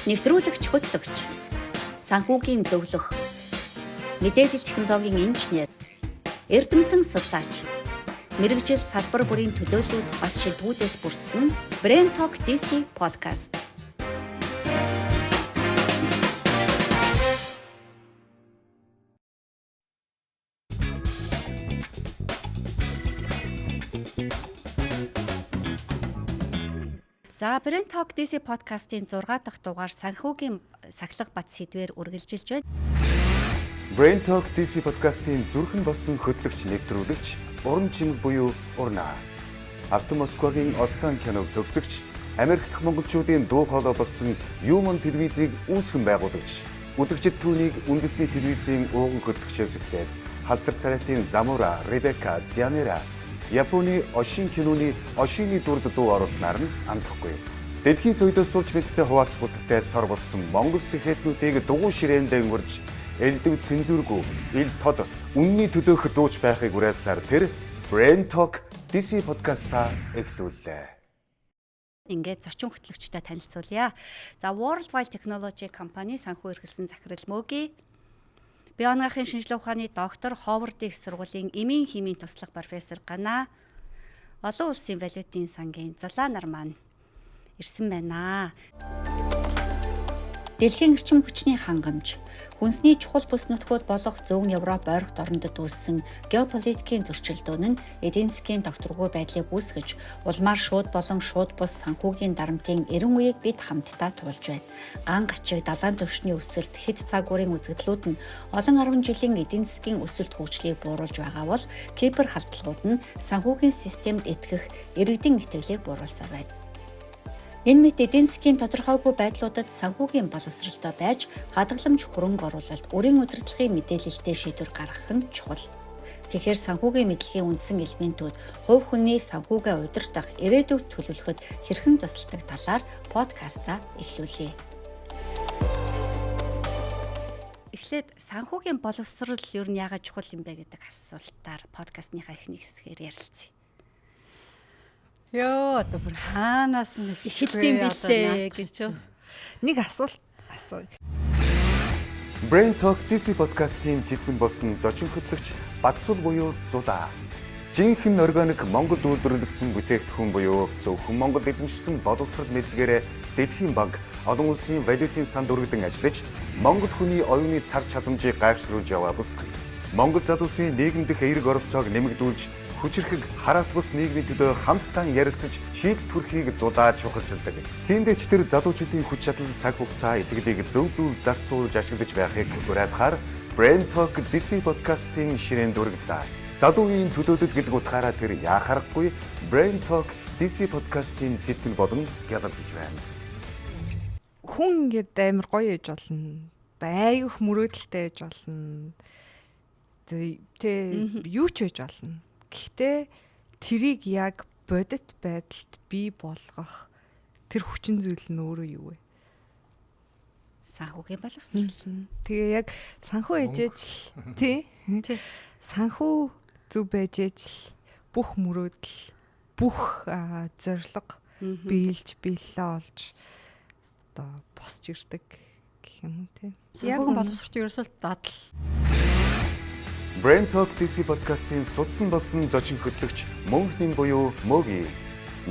Нэвтрүүлэгч хөтлөгч, санхүүгийн зөвлөх, мэдээлэл технологийн инженер, эрдэмтэн судлаач, мэргэжил салбар бүрийн төлөөллүүд бас шилдэгүүдээс бүрдсэн Brain Talk DC podcast. За, Brain Talk DC podcast-ийн 6 дахь дугаар санхүүгийн сахилга бат сэдвээр үргэлжилж байна. Brain Talk DC podcast-ийн зүрхэн болсон хөтлөгч нэвтрүүлэгч Уран чимэг буюу Урнаа. Алтан Москвагийн Остан киног төгсөгч, Америк дахь монголчуудын дуу хоолой болсон Юман телевизийг үүсгэн байгуулагч. Үзэгчид түүнийг үндэсний телевизийн ууган хөтлөгчөөс эхлээд халдар царайтын Замура, Ребека, Дианера, Японы Ошин киноны Ошины дүрд дуу оруулснаар нь амтахгүй. Дэлхийн соёлоос сурч мэдсэд хуваалцах хүсэлтэй сор болсон монгол сэхэтнүүдийг дугуй ширээндээ өнгөрж элдв цензургүй, ил тод үнний төлөөх дууч байхыг уриалсаар тэр Brain Talk DC podcast-а эхлүүллээ. Ингээд зочин хөтлөгчтэй танилцуулъя. За, World Wide Technology компани санхүү эрхэлсэн захирал Мөги, Бионгахын шинжилгээ ухааны доктор, Ховардын их сургуулийн эмийн химийн туслах профессор Гана, олон улсын валютын сангийн Зулаа нар маань ирсэн байна. Дэлхийн эрчим хүчний хангамж, хүнсний чухал бүс нутгууд болох зүүн Европ ойрхот орондод үүссэн геополитикийн зөрчилдөөн нь эдийн засгийн тогтворгүй байдлыг үүсгэж, улмаар шууд болон шууд бус санхүүгийн дарамтын эрен үеийг бид хамтдаа туулж байна. Ган гачиг далайн түвшний өсөлт, хэд цагуурын үзэгдлүүд нь олон арван жилийн эдийн засгийн өсөлт хөгжлийг бууруулж байгаа бол Кипр халдлагууд нь санхүүгийн системд итгэх иргэдийн итгэлийг бууруулсаар байна. Энэ мэт эдийн засгийн тодорхойгүй байдлуудад санхүүгийн боловсролтой байж хадгаламж хөрөнгө оруулалт, өрийн удирдлагын мэдээлэлтэй шийдвэр гаргах нь чухал. Тэгэхээр санхүүгийн мэдлэгийн үндсэн элементүүд хувь хүний санхүүгээ удирдах, ирээдүйг төлөвлөхөд хэрхэн тусалдаг талаар подкастаа эхлүүлье. Эхлээд санхүүгийн боловсрол ер нь яагаад чухал юм бэ гэдэг асуултаар подкастныхаа эхний хэсгээр ярилцъя. Йоо, одоо бүр хаанаас нь эхэлдэг юм бэлээ гэж. Нэг асуулт асуу. Brain Talk DC podcast-ийн тэтгэн болсон зочин хөтлөгч Батсул буюу Зулаа. Жинхэнэ органик Монгол үйлдвэрлэгдсэн бүтээгдэхүүн буюу зөвхөн Монгол эзэмшсэн боловсрол мэдлэгээрээ Дэлхийн банк, олон улсын валютын санд өргөдөн ажиллаж, Монгол хүний оюуны цар чадамжийг гайхшруулж яваа бүсгүй. Монгол залуусын нийгэмдэх эерэг оролцоог нэмэгдүүлж, хүчирхэг хараат бус нийгмийн төлөө хамтдаа ярилцаж шийдэл төрхийг зулаа чухалчилдаг. Тиймдээ ч тэр залуучуудын хүч чадал, цаг хугацаа, итгэлийг зөв зөв зарцуулж ашиглаж байхыг уриалахаар Brain Talk DC podcast-ийн ширээнд өргөлөө. Залуу үеийн төлөөлөл гэдэг утгаараа тэр яахарахгүй Brain Talk DC podcast-ийн тэтгэл болон гялалзаж байна. Хүн ингээд амар гоё ээж болно. Айгүйх мөрөөдөлтэй ээж болно. Тэ юу ч ээж болно. Гэхдээ тэрийг яг бодит байдалд бий болгох тэр хүчин зүйл нь өөрөө юу вэ? Санхүүгийн боловсрол. Тэгээ яг санхүү ээжээж л тий. Санхүү зөв байж ээж л бүх мөрөөдөл, бүх зорилго биелж, биелэлээ олж одоо босч ирдэг гэх юм уу тий. Санхүүгийн боловсрч ерөөсөө дадал. Brain Talk DC podcast-ийн судсан болсон зочин хөтлөгч Мөнхнин буюу Мөги.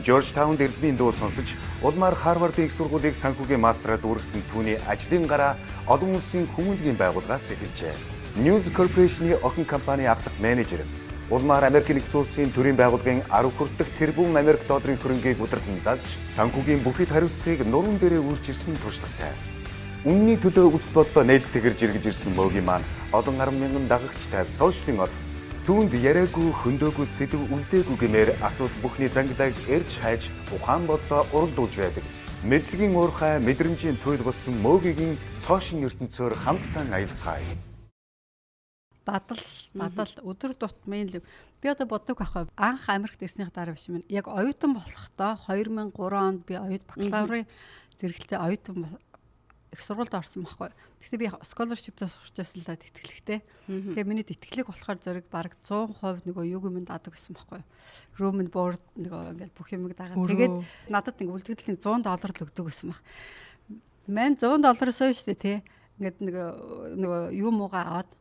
Жоржтаунд эрдмийн дуу сонсож, улмаар Харвардын их сургуулийг санхүүгийн мастраар дүүргэсэн түүний ажлын гараа олон улсын хүмүүнлэгийн байгууллагаас эхэлжээ. News Corporation-ы охин компани ахлах менежер, улмаар Америк нэгдсэн улсын төрийн байгууллагын 10 хүртэлх тэрбум Америк долларын хөрөнгийг удирдан залж, санхүүгийн бүхий хариуцлагыг нуруунд дээрээ үүрч ирсэн туршлагатай. Үнний төлөө үзэл бодлоо нээлттэйгээр жиргэж ирсэн Мөгийн маань олон 10 мянган дагагчтай сошиалын од. Түүнд яриаггүй, хөндөөгүй, сэдв үлдээгүй гэмээр асуудал бүхний зангилааг эрж хайж, ухаан бодлоо уралдуулж байдаг. Мэдлэгийн уурхай, мэдрэмжийн туйл болсон Мөгийн сошиал ертөнцөөр хамтдаа аялцгаая. Дадал, дадал өдөр тутмын л би одоо боддог байхгүй. Анх Америкт ирснийх дараа биш юм. Яг оюутан болохдоо 2003 онд би оюут бакалаврын зэрэгэлтэй оюутан их сургуульд орсон байхгүй. Гэхдээ би scholarship-д сурч байсан л да тэтгэлэгтэй. Тэгээ миний тэтгэлэг болохоор зэрэг бараг 100% нөгөө юг юм дадаг гэсэн байхгүй. Room and board нөгөө ингээл бүх юмыг дагаад. Тэгээд надад нэг үлдэгдэл нэг $100 л өгдөг гэсэн баг. Мань 100 доллароос шүү дээ тий. Ингээд нэг нөгөө юм уугаа аваад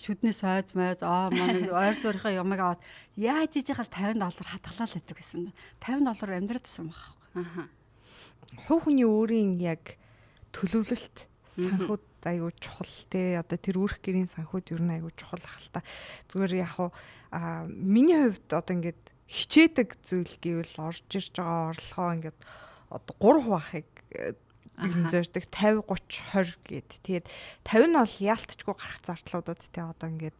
шүдний сойз мойз аа манай ойр зүрхээ ямаг аваад яаж ижихэл 50 доллар хадгалаа л гэдэг гэсэн. 50 доллар амьдраад байсан байхгүй. Аха. Хувь хүний өөрийн яг төлөвлөлт санхуд айгүй чухал те, одоо тэр үүрх гэрийн санхуд ер нь айгүй чухал ах л та. Зүгээр яг хуу миний хувьд одоо ингээд хичээдэг зүйл гэвэл орж ирж байгаа орлогоо ингээд одоо 3 хуваахыг ер нь зорддог, 50 30 20 гэд. Тэгээд 50 нь бол яалтчгүй гарах зардлуудад те, одоо ингээд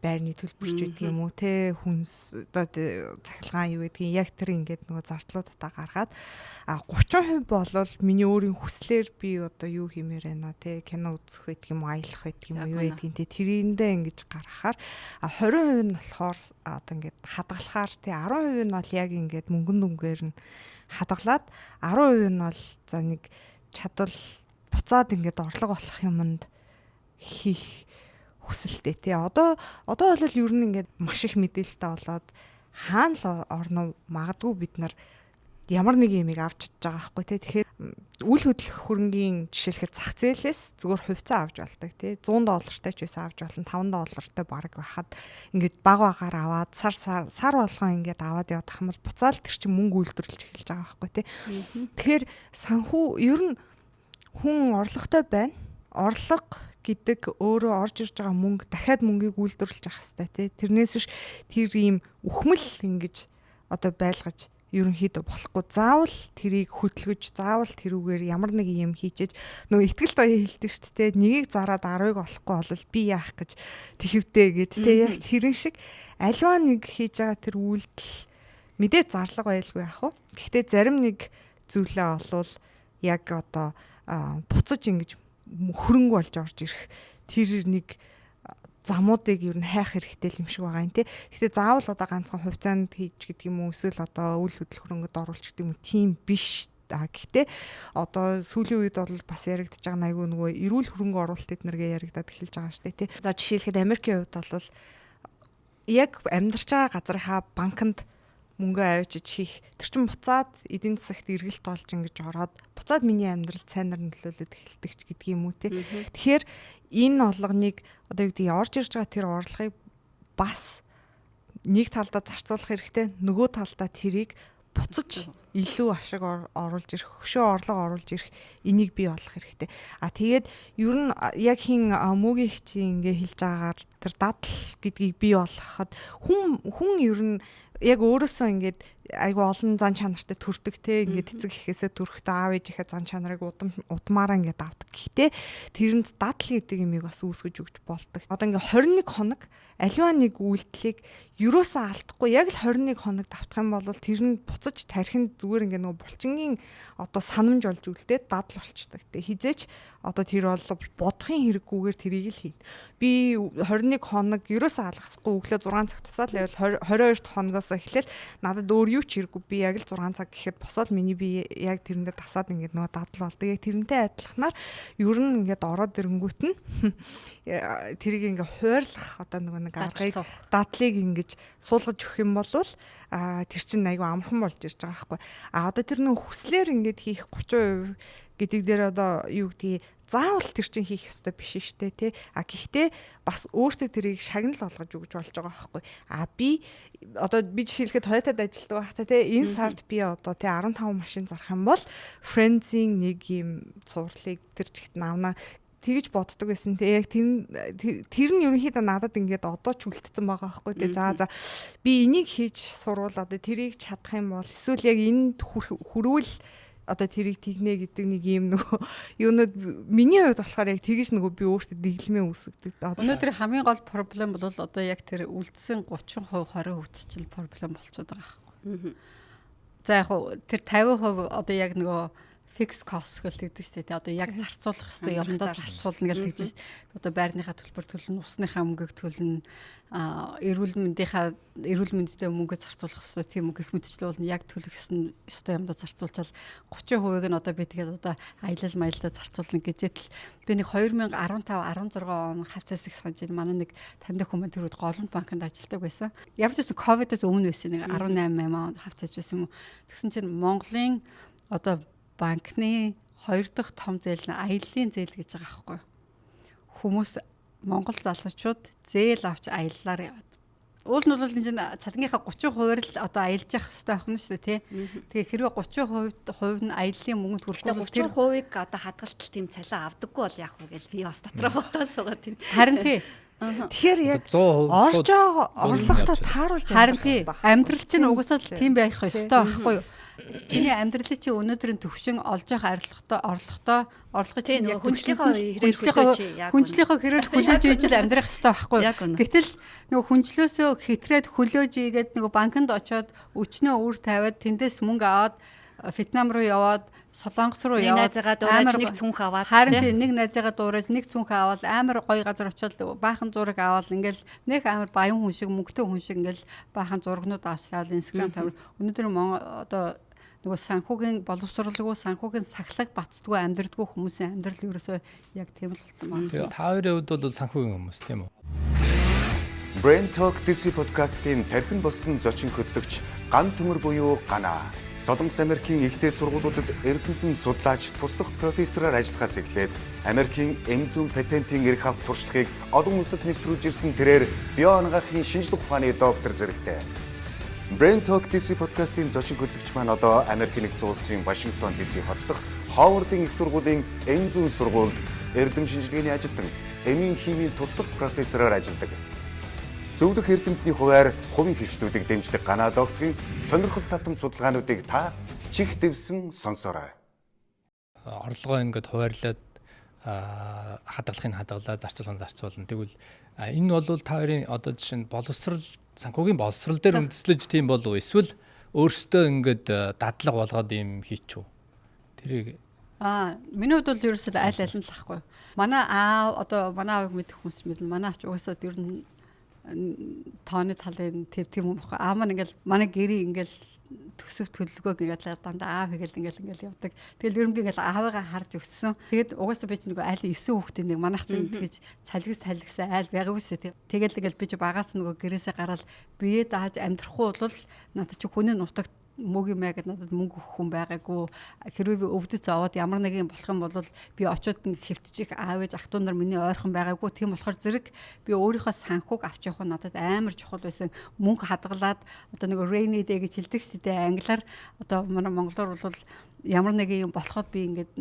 байрны төлбөрч гэдэг юм уу те, хүнс одоо цахилгаан юу гэдгийг яг тэр ингээд нөгөө зардлуудаа гаргаад, а 30% болвол миний өөрийн хүслээр би одоо юу хиймээр байна те, кино үзэх байдаг юм уу, аялах байдаг юм уу, юу гэдгийг те, тэрэндээ ингэж гаргахаар, а 20% нь болохоор одоо ингээд хадгалахаар те, 10% нь бол яг ингээд мөнгөн дүнгээр нь хадгалаад, 10% нь бол за нэг чадвал буцаад ингээд орлого болох юмд хийх хүсэлтэй тий. Одоо бол ер нь ингээд маш их мэдээлэлтэй болоод хаана л орно, магадгүй бид нар ямар нэг юмыг авч чадж байгаа байхгүй тий. Тэгэхээр үл хөдлөх хөрөнгийн жишээлхэд зах зээлээс зүгээр хувьцаа авч болдог тий. 100 доллартай ч байсан авч болно, 5 доллартай бараг байхад ингээд баг багаар аваад сар сар болгон ингээд аваад явах юм бол буцаал тэр чинь мөнгө үйлдвэрлэж эхэлж байгаа байхгүй тий. Тэгэхээр санхүү ер нь хүн орлоготой байна. Орлого гэдэг өөрөө орж ирж байгаа мөнгө дахиад мөнгийг үйлдвэрлэж авах хэрэгтэй тий. Тэрнээс биш тэр ийм үхмэл ингэж одоо байлгаж ерөнхийдөө болохгүй. Заавал тэрийг хөдөлгөж, заавал тэрүүгээр ямар нэг юм хийжээж нөгөө ихтгэл тоёо хэлдэг шүү дээ. Нэгийг зараад 10-ыг олохгүй бол би яах гэж тэхэвдээ гэд тэ, яг тэрэн шиг альва нэг хийж байгаа тэр үйлдэл мэдээ зарлага байлгүй яах вэ? Гэхдээ зарим нэг зүйлээ олвол яг одоо буцаж ингэж хөрөнгө болж орж ирэх тэр нэг замуудыг ер нь хайх хэрэгтэй юм шиг байгаа юм тий. Гэхдээ заавал одоо ганцхан хувьцаанд хийж гэдэг юм уу, эсвэл одоо үйл хөдлөх хөрөнгөд оруулах гэдэг юм уу, тийм биш. А гэхдээ одоо сүүлийн үед бол бас яригдж байгаа нь айгүй нөгөө эрүүл хөрөнгө оруулалт эднэргээ яригдаад эхэлж байгаа шүү дээ тий. За жишээлхэд Америкийн хувьд бол яг амьдарч байгаа газрынхаа банкнд мөнгө авчиж хийх тэр чин буцаад эдийн засагт эргэлт болж ингэж ороод буцаад миний амьдрал сайнаар нөлөөлөд эхэлдэг ч гэдэг юм уу те. Тэгэхээр энэ олгоныг одоо юу гэдэг, орж ирж байгаа тэр орлогыг бас нэг талдаа зарцуулах хэрэгтэй, нөгөө талдаа тэрийг буцаж илүү ашиг оруулж ирэх, хөшөө орлого оруулж ирэх энийг бий болгох хэрэгтэй. А тэгээд ер нь яг хин мөгийн хчи ингээ хэлж байгаагаар тэр дадал гэдгийг бий болгоход хүн ер нь яг өөрөөсөө ингээд айгу олон зан чанартай төрдөг те, ингээд эцэг эхээсээ төрөхдөө аав ээжийнхээ зан чанарыг удам удмаараа ингээд авдаг. Гэхдээ тэрэнд дадал гэдэг юмыг бас үүсгэж өгч болдог. Одоо ингээд 21 хоног аливаа нэг үйлдэлийг юусоо алдахгүй яг л 21 хоног давтах юм бол тэр нь буцаж тархинд зүгээр ингээд нөгөө булчингийн одоо санамж болж үлдээд дадал болчдөг. Тэ хизээч одоо тэр бол бодохын хэрэггүйгээр тэрийг л хийн. Би 21 хоног юусоо алгасахгүй өглөө 6 цаг тусаад л байвал 22 дахь хоногоос эхлээл надад өөр юу ч хэрэггүй, би яг л 6 цаг гэхэд босоод миний би яг тэрэндээ тасаад ингээд нөгөө дадал болдог. Яг тэрнтэй адилханаар ер нь ингээд ороод ирэнгүүт нь тэрийг ингээд хойрлох одоо нөгөө нэг аргыг дадлыг ингэж суулгаж өгөх юм бол тэр чинь айгүй амархан болж ирж байгаа байхгүй. А одоо тэр нөгөө хүслээр ингээд хийх 30% гэдэг дээр одоо юу гэдгийг заавал тэр чинь хийх ёстой биш шүү дээ тий. А гэхдээ бас өөртөө тэрийг шагнал болгож өгч болж байгаа байхгүй. А би одоо би жишээлхэд Toyota-д ажилладаг байхдаа тий, энэ сард би одоо тий 15 машин зарах юм бол Friends-ийн нэг юм цувралыг тэр чигт навна тэгж боддог байсан. Тэг яг тэр нь ерөнхийдөө надад ингээд одоо ч үлдсэн байгаа байхгүй тий. За би энийг хийж сурвал одоо тэрийг чадах юм бол эсвэл яг энд хүрвэл одоо тэрийг тэгнэ гэдэг нэг юм нөгөө юунууд миний хувьд болохоор яг тэгж нөгөө би өөртөө дэглэмээ үүсгдэг. Өнөөдөр хамгийн гол проблем бол одоо яг тэр үлдсэн 30%, 20% чинь проблем болчиход байгаа байхгүй. За яг тэр 50% одоо яг нөгөө fixed cost гэл тэгдэг шүү дээ. Одоо яг зарцуулах хэрэгтэй юмдаа зарцуулна гэл тэгдэг шүү дээ. Одоо байрныхаа төлбөр төлнө, усныхаа мөнгийг төлнө, эрүүл мэндийнхаа эрүүл мэндэд мөнгө зарцуулах хэрэгтэй, тийм гэх мэтчлээ бол яг төлөх ёстой юмдаа зарцуулчаал 30%-ыг нь одоо би тэгээд одоо аялал маялдаа зарцуулна гэж ятал би нэг 2015 16 он хавцаас их санаж байна. Манай нэг таньдаг хүмүүс тэр үед Голомт банкнд ажилладаг байсан. Ямар ч байсан ковидоос өмнө байсан, нэг 18 он хавцаж байсан юм. Тэгсэн чинь Монголын одоо банкны Хоёр дахь том зээл нь аяллаа зээл гэж байгаа байхгүй юу? Хүмүүс Монгол залуучууд зээл авч аяллаар яваад. Уул нь бол энэ чинь цалингийнхаа 30% л одоо аялж явах хэрэгтэй байх нь шүү дээ, тий. Тэгээ хэрвээ 30% хувь нь аяллаа мөнгөнд хүрэхгүй бол 30%-ыг одоо хадгалтал тийм цалин авдаггүй бол яах вэ гэж би бас дотроо бодоод суугаад тийм. Харин тий. Тэгэхээр яг 100% орж байгаа орлоготой тааруулж харин тий. Амьдрал чинь угсаал тийм байх ёстой байхгүй юу? Чиний амьдралын чи өнөөдрийн төвшин олж явах арилгатай орлоготой орлогын чинь яг хүнжлийнхөө хэрээр хүлээж яг хүнжлийнхөө хэрээр хүлээж ижил амьдрах ёстой байхгүй юу? Гэтэл нөгөө хүнжлөөсөө хитрээд хүлээж ийгээд нөгөө банкнд очиод өчнөө үр тавиад тэндээс мөнгө аваад Вьетнам руу яваад Солонгос руу яваад нэг найзаагаа дуурайж нэг цүнх аваад харин тийм нэг найзаагаа дуурайж нэг цүнх аваад амар гоё газар очиод баахан зураг аваад ингээл нэг амар баян хүн шиг мөнгөтэй хүн шиг ингээл баахан зургнууд авчлаа Instagram тавь. Өнөөдөр одоо нөгөө санхүүгийн боловсролгүй санхүүгийн сахилга бацдгүй амьдрдгүй хүмүүсийн амьдрал ерөөсөө яг тийм л болсон байна. Та хоёрын хувьд бол санхүүгийн хүмүүс тийм үү? Brain Talk DC подкастын тархин болсон зочин хөтлөгч Ган Төмөр буюу Ганаа. Солонгос Америкийн их дээд сургуулиудад эрдэмтэн судлаач туслах профессороор ажиллахаас эхлээд Америкийн эм зүйн патентын эрх авах туршлагыг олон улсад нэвтрүүлж ирсэн тэрээр био анагаахын шинжлэх ухааны доктор зэрэгтэй. Brain Talk DC подкастын зочин хөтлөгч маань одоо Америкийн нэгдсэн улсын Вашингтон DC хот дахь Ховардын их сургуулийн эм зүйн сургуульд эрдэм шинжилгээний ажилтан, эмийн химийн туслах профессороор ажилладаг. Зөвлөх эрдэмтний хувиар хувийн хвшлүүдийг дэмждэг Ганаа докторийн сонирхол татам судалгаануудыг та чих дэвсэн сонсоорой. Орлогоо ингээд хуваарлаад хадгалахыг хадгалаа, зарцуулах зарцуулна. Тэгвэл энэ бол та хоёрын одоо жишээ нь боловсрал санхүүгийн боловсрал дээр үндэслэж тийм болов эсвэл өөрсдөө ингээд дадлага болгоод ийм хийчих үү? Тэрийг Миний хувьд бол ерөөсөө аль аль нь л ахгүй. Манай аав одоо манай аавыг мэдэх хүмүүс мэднэ. Манай аав ч угаасаа ер нь тооны талын тийм юм баггүй. Аав маань ингээл манай гэрээ ингээл төсөв төлөвлөгөөг ингээл дандаа аав хийгээл ингээл явдаг. Тэгэл ер нь би ингээл аавыгаа харж өссөн. Тэгээд угаасаа би ч нөгөө айл 9 хүүхдийн нэг манайх чинь тэгэж цалгис талгисаа айл байгаагүй шүү дээ. Тэгэл ингээл би ч багаас нөгөө гэрээсээ гараал бие дааж амьдрахгүй бол надад чи хүний нутагт мөг юм аа гэд надад мөнгө өгөх хүн байгаагүй. Хэрвээ би өвдөж зовоод ямар нэгэн болох юм бол би очиод ингэ хэвтчих аав ээж ах トゥ нар миний ойрхон байгаагүй. Тийм болохоор зэрэг би өөрийнхөө санхүүг авч явах нь надад амар чухал байсан. Мөнгө хадгалаад одоо нэг rainy day гэж хэлдэг шүү дээ. Англиар одоо манай монголоор бол ямар нэгэн юм болоход би ингээд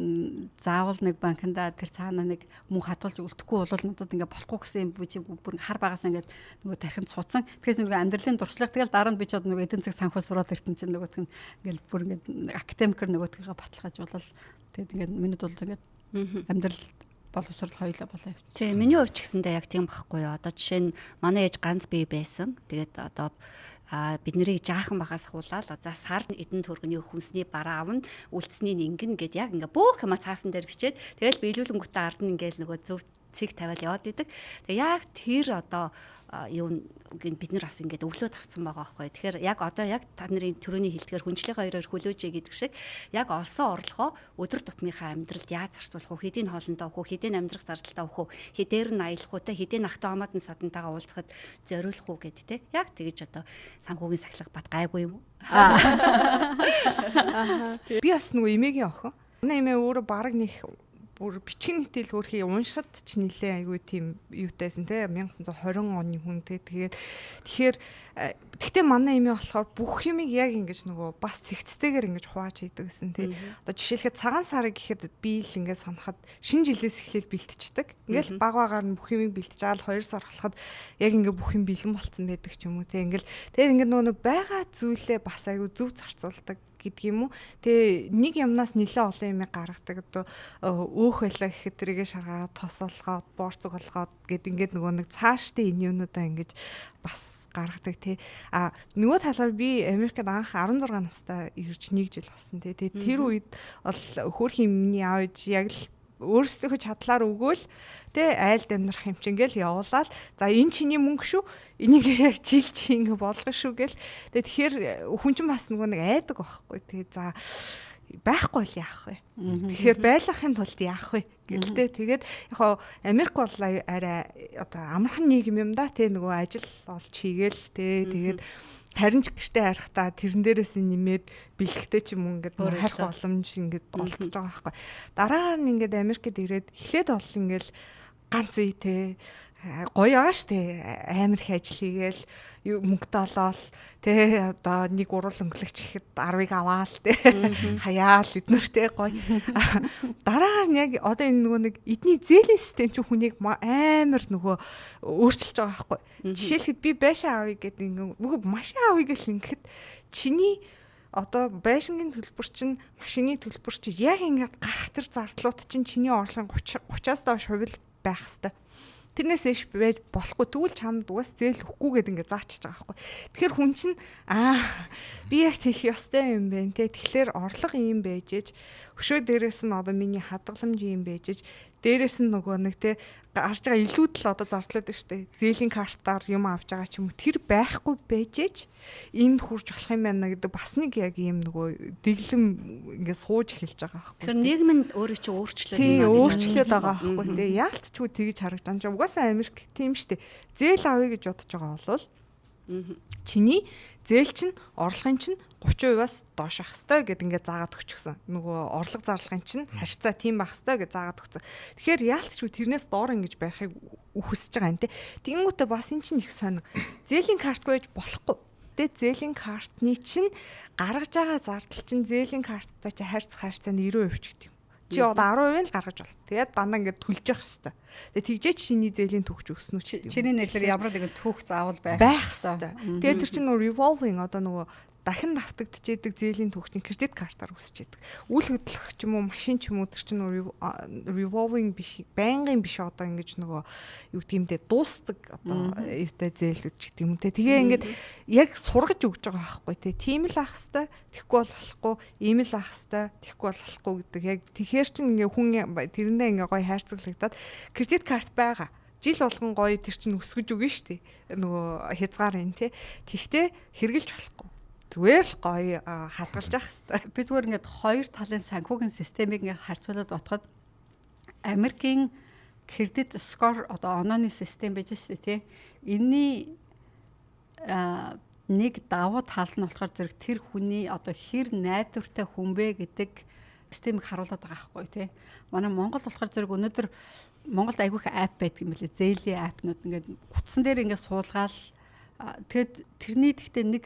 заавал нэг банкнда тэр цаана нэг мөнгө хадгалж үлдэхгүй бол надад ингээд болохгүй гэсэн юм би чи бүр хар багаас ингээд нөгөө тархинд суудсан. Тэгэхээр нөгөө амьдралын туршлага тэгэл дараа нь би ч одоо нөгөө эдийн засаг санхүү сураад иртэн чинь нөгөөх нь ингээд бүр ингээд академикээр нөгөөдгийгээ баталгаажуулал тэгээд ингээд минут бол ингээд амьдрал боловсрол хоёулаа болоо явчих. Тийм миний хувьд ч гэсэндээ яг тийм байхгүй юу. Одоо жишээ нь манай ээж ганц бие байсан. Тэгээд одоо бид нарыг жаахан багаас хуулаад за сар эдэн төгрөгийн хүнсний бараа авна, үлдсэний ингэн гэд яг ингээ бүх юма цаасан дээр бичээд тэгэл биелүүлэнгүүтээ ард нь ингээл нөгөө зөв цэг тавиал яваад идэг. Тэгээ яг тэр одоо юу бид нар бас ингээд өглөө тавцсан байгаа байхгүй. Тэгэхээр яг одоо яг та нарын төрөний хэлдгээр хүнжлийнхаа хоёроор хөлөөжээ гэдэг шиг яг олсон орлогоо өдөр тутмынхаа амьдралд яаж зарцуулах вэ? Хэдийн хоолндоо өгөх үү? Хэдийн амьдрах зардалдаа өгөх үү? Хэдээр нь аялах уу? Тэ хэдийн ах トゥ хамаатан садантайгаа уулзахад зориулах уу гэд тэ. Яг тэгэж одоо санхүүгийн сахилга бат гайгүй юм уу? Би бас нөгөө эмээгийн охин. Манай эмээ өөрөө бараг нэг бүр бичгийн нийтэл хөрхий уншихад ч нилээ айгүй тийм юутайсэн те 1920 оны хүн те. Тэгээд тэгэхээр тэгтээ манай эмээ болохоор бүх юмыг яг ингэж нөгөө бас цэгцтэйгээр ингэж хувааж хийдэг гэсэн те. Одоо жишээлхэд цагаан сарыг гэхэд би л ингээд санахад шинэ жилээс эхлээл бэлтждэг. Ингээл баг багаар нь бүх юмыг бэлтж байгаа л 2 сар болоход яг ингээд бүх юм бэлэн болцсон байдаг ч юм уу те. Ингээл тэгээд ингээд нөгөө байгаа зүйлээ бас айгүй зөв зарцуулдаг гэдэг юм уу. Тэгээ нэг юмнаас нэлээ олон юм гаргадаг. Одоо өөх байлаа гэхэд тэрийгэ шаргаад тос олгоод, борцог олгоод гэд ингээд нөгөө нэг цаашдын энэ юунуудаа ингэж бас гаргадаг тий. А нөгөө талаар би Америкт анх 16 настай ирж нэг жил болсон тий. Тэгээ тэр үед бол хөөрхийн миний аав ээж яг л өөрсдийнхөө чадлаар өгөөл тэ айлд амьдрах юм чинь ингээл явуулаад за энэ чиний мөнгө шүү, энийг яг жил чи ингээ болгоно шүү гэл. Тэгээ тэгэхээр хүн чинь бас нөгөө нэг айдаг байхгүй. Тэгээ за байхгүй бол яах вэ? Тэгэхээр байлгахын тулд яах вэ гэлтэй. Тэгээд яг хоо Америк бол арай одоо амархан нийгэм юм да тий, нөгөө ажил олж хийгээл тий. Тэгээд Харин ч гэртээ харихтаа тэрэн дээрээс нэмээд бэлэхтэй ч юм уу ингээд харих боломж ингээд олдож байгаа байхгүй. Дараа нь ингээд Америкт ирээд эхлээд бол ингээд ганц үе те гоё байгаа штэ, амар их ажил хийгээл мөнгөтэй олоол те, одоо нэг уруул өнгөлөгч гэхэд 10-ыг аваал те, хаяал эднэр те, гоё. Дараа нь яг одоо энэ нөгөө нэг эдний зээлийн систем чинь хүнийг амар нөгөө өөрчилж байгаа байхгүй. Жишээлхэд би байшин авъя гэдэг, ингээ нөгөө машин авъя гэл ингэхэд чиний одоо байшингийн төлбөр чинь, машины төлбөр чинь яг ингээд гарах тэр зардлууд чинь чиний орлогын 30 30-аас доош хувь байх хэвээр. Тэрнээс ээш байж болохгүй. Тэгвэл чамд угаас зээл өгөхгүй гэдэг ингээд заачиж байгаа байхгүй. Тэгэхээр хүн чинь би яг тийх ёстой юм байна те. Тэгэхээр орлого ийм байж ээж, өшөө дээрээс нь одоо миний хадгаламж ийм байж ээж, дээрээс нь нөгөө нэг те гарч байгаа илүүдэл одоо зардлаад байна штэ. Зээлийн картаар юм авч байгаа ч юм уу, тэр байхгүй байж ээж энд хүрч болох юм байна гэдэг бас нэг яг ийм нөгөө дэглэм ингээд сууж эхэлж байгаа байхгүй. Тэгэхээр нийгэм нь өөрөө чи өөрчлөөд юм аа. Өөрчлөөд байгаа байхгүй те. Яалтчгүй тэгж харагдаж байгаа. Угаасаа Америк тийм штэ. Зээл авъя гэж бодож байгаа бол чиний зээл чинь, орлогын чинь 30%-аас доош ах хэвээр гэд ингээд заагаад өгчихсөн. Нөгөө орлого зарлагын чинь харьцаа тийм байх хэвээр гэж заагаад өгсөн. Тэгэхээр яалтчгүй тэрнээс доор ингэж байхыг үхсэж байгаа юм те. Тэгэнгүүтээ бас эн чинь их сонь. Зээлийн картгүй байж болохгүй. Тэ, зээлийн картны чинь гаргаж байгаа зардал чинь зээлийн карттай чи харьцах харьцаа нь 90% ч гэдэг юм. Чи одоо 10% л гаргаж бол. Тэгээд дандаа ингээд төлж явах хэвээр. Тэгээд тэгжээч чиний зээлийн түүх ч өснө ч гэдэг юм. Чиний нэрлэр ямар нэгэн түүх заавал байх хэвээр. Тэгээд тэр чинь нөгөө revolving, одоо нөгөө дахин давтагдчихэдэг зээлийн түүх чинь кредит картаар өсөж идэг. Үйл хөдлөх ч юм уу, машин ч юм уу, тэр чинь revolving биш, байнгын биш, одоо ингэж нөгөө юу гэдэг юм те, дуустдаг одоо юутай зээлүүд ч гэдэг юм те. Тэгээ ингээд яг сургаж өгч байгаа байхгүй те. Тийм л ах хэвээр, тэгэхгүй бол болохгүй, ийм л ах хэвээр, тэгэхгүй бол болохгүй гэдэг. Яг тэгэхээр чинь ингээ хүн тэрэндээ ингээ гоё хайрцаглагдаад кредит карт байгаа жил болгон гоё тэр чинь өсгөж өгнө шүү дээ. Нөгөө хязгаар энэ те. Тэгтээ хэрглэж болохгүй, зүгээр л гоё хадгалж явах хэвээр. Би зүгээр ингээд хоёр талын санхүүгийн системийг ингээд харьцуулаад бодоход Америкийн кредит score, одоо онооны систем байж шүү дээ, тий. Энийний нэг давуу тал нь болохоор зэрэг тэр хүний одоо хэр найдвартай хүн бэ гэдэг системийг харуулад байгаа байхгүй, тий. Манай Монгол болохоор зэрэг өнөөдөр Монголд айгүй их app байдаг юм билээ. Зээлийн app нууд ингээд утсан дээр ингээд суулгаал. Тэгээд тэрний тэгтээ нэг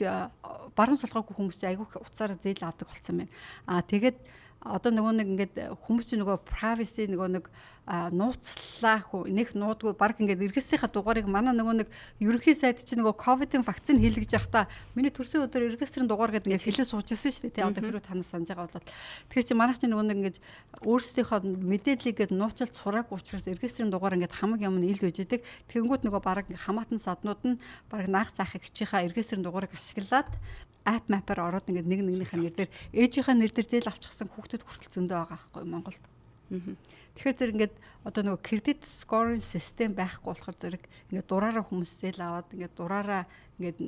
баруун солгоогүй хүмүүс чинь айгүй их утсаараа зээл авдаг болсон байна. Тэгээд одоо нөгөө нэг ингээд хүмүүс чинь нөгөө privacy, нөгөө нэг нууцлаа нэх нуудгүй, баг ингээд эргэсийнхаа дугаарыг манай нөгөө нэг ерөнхий сайд чинь нөгөө ковидын вакцин хийлгэж явахдаа миний төрсөн өдөр эргэстрийн дугаар гэдэг ингээд хэлээ сууж ирсэн шүү дээ, тий. Одоо хэрвээ танаас санаж байгаа бол тэгэхээр чи манайх чинь нөгөө нэг ингээд өөрсдийнхөө мэдээллийг гээд нууцлалт сураагүй учраас эргэстрийн дугаар ингээд хамаг юм нь ил байж идэг. Тэгэнгүүт нөгөө баг хамаатан саднууд нь баг наах заах эгчийнхаа эргэстрийн дугаарыг ашиглаад app map-аар ороод ингээд нэг нэгнийхээ нэр дээр, ээжийнхээ нэр дээр зээл авчихсан хүүхдүүд хүртэл зөндөө байгаа байхгүй Монголд. Тэгэхээр зэрэг ингээд одоо нөгөө кредит scoring систем байхгүй болохоор зэрэг ингээд дураараа хүмүүс зээл аваад, ингээд дураараа ингээд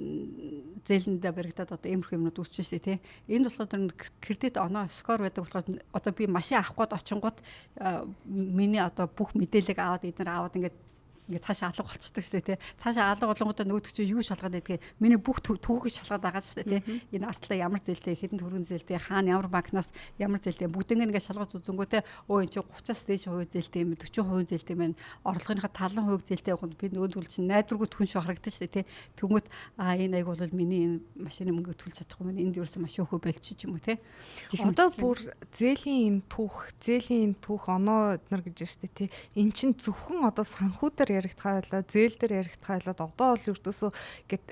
зээлэндээ баригдаад одоо иймэрхүү юмнууд үүсэж шээ, тий. Энд болохоор тэр кредит оноо score байдаг болохоор одоо би машин авах гээд очингууд миний одоо бүх мэдээллийг аваад, эднэр аваад ингээд ингээд цаашаа алга болчдөг шүү дээ, тий. Цаашаа алга болонгуудаа нөгөөдөг чинь юу шалгаад байдгийг, миний бүх түүхийг шалгаад байгаа шүү дээ, тий. Энэ артлаа ямар зээлтэй, хэдэн төгрөгийн зээлтэй, хаана ямар банкнаас ямар зээлтэй, бүгднийг ингээд шалгаж үзэнгүүтээ өө энэ чинь 30-аас дээш хувь зээлтэй юм, 40% зээлтэй юм байна. Орлогынхаа талан хувь зээлтэй явганд би нөгөө төл чинь найдваргүй түн шүү харагдаж шүү дээ, тий. Тэнгүүт энэ аяг бол миний энэ машины мөнгөийг төлж чадахгүй байна. Энд ерөөсөн машин өхөө болчих юм уу, тий. Одоо бүр зээлийн энэ түүх, зээлийн энэ түүх оноо эднэр гэж байна шүү дээ, тий. Эн чинь зөвхөн одоо санхүү дээр яригдхаа байлаа, зээл дээр яригдхаа байлаа. Одоо бол ердөөсөө ингээд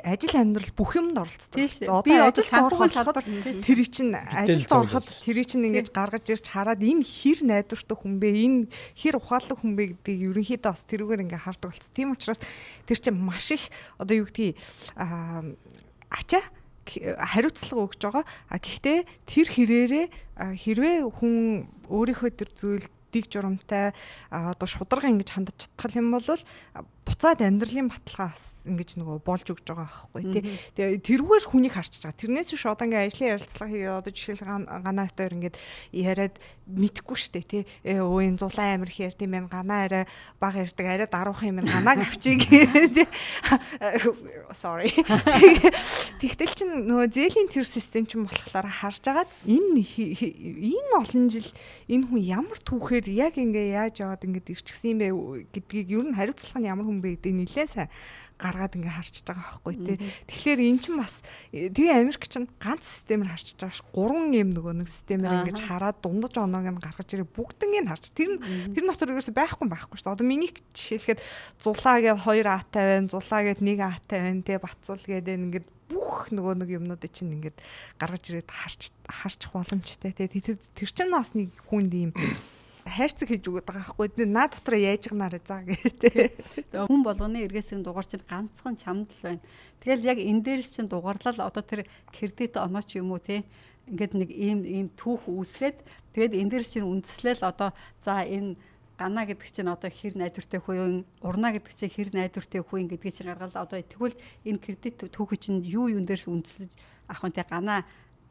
ажил амьдрал бүх юмд оролцдог. Одоо ажилд ороход салбар тэр чинь ажилд ороход тэр чинь ингээд гаргаж ирж хараад энэ хэр найдвартай хүн бэ? Энэ хэр ухаалаг хүн бэ гэдгийг ерөнхийдөө бас тэрүүгээр ингээд хардаг болсон. Тийм учраас тэр чинь маш их одоо юу гэдгийг ачаа хариуцлага өгж байгаа. А гэхдээ тэр хэрээрээ хэрвээ хүн өөрийнхөө тэр зүйл дэг журамтай, одоо шударга ингэж хандаж чадах юм бол Буцаад амьдралын баталгаа бас ингэж нөгөө болж өгж байгаа байхгүй тий. Тэгээ тэрүүгээр хүнийг харчиж байгаа. Тэрнээс биш одоо ингээ ажлын ярилцлага хийгээд одоо жишээл ганаа битээр ингээд яриад мэдэхгүй штэ тий. Өө энэ зулаа амир их ярьд юм байна. Ганаа арай бага ярьдаг, арай даруух юм байна. Ганааг авчиг тий. Sorry. Тэгтэл чин нөгөө зээлийн тэр систем чинь болохоор харж агаад энэ энэ олон жил энэ хүн ямар түүхээр яг ингээ яаж яваад ингээд ирчихсэн юм бэ гэдгийг ер нь хариуцлага нь ямар хүн бэ гэдгийг нэлээд сайн гаргаад ингээ харчиж байгаа байхгүй тий. Тэгэхээр эн чинь бас тэгээ Америк чинь ганц системээр харчиж байгаа ш. Гурван юм нөгөө нэг системээр ингэж хараад дундаж оноог нь гаргаж ирээ бүгднийг харч. Тэр тэр дотор ерөөсөй байхгүй байхгүй шүү дээ. Одоо миний жишээлхэд зулаа гээд 2 А-тай байна, зулаа гээд 1 А-тай байна тий, бацуул гээд ингээд бүх нөгөө нэг юмнуудыг чинь ингээд гаргаж ирээд харч харчих боломжтой тий. Тэр чинь бас нэг хүнд ийм хайрцаг хийж өгöd байгаа байхгүй. Наа дотор яаж гнаарэ за гэ тэ. Хүн болгоны эргээсийн дугаар чинь ганцхан чамд л байна. Тэгэл яг энэ дээр чинь дугаарлал одоо тэр кредит оноо ч юм уу те ингээд нэг ийм ийм түүх үүсгээд тэгээд энэ дээр чинь үндэслэл одоо за энэ ганаа гэдэг чинь одоо хэр найдвартай хүн, урнаа гэдэг чинь хэр найдвартай хүн гэдгийг чинь гаргаад одоо тэгвэл энэ кредит түүхий чинь юу юун дээрс үндэслэж авах вэ те ганаа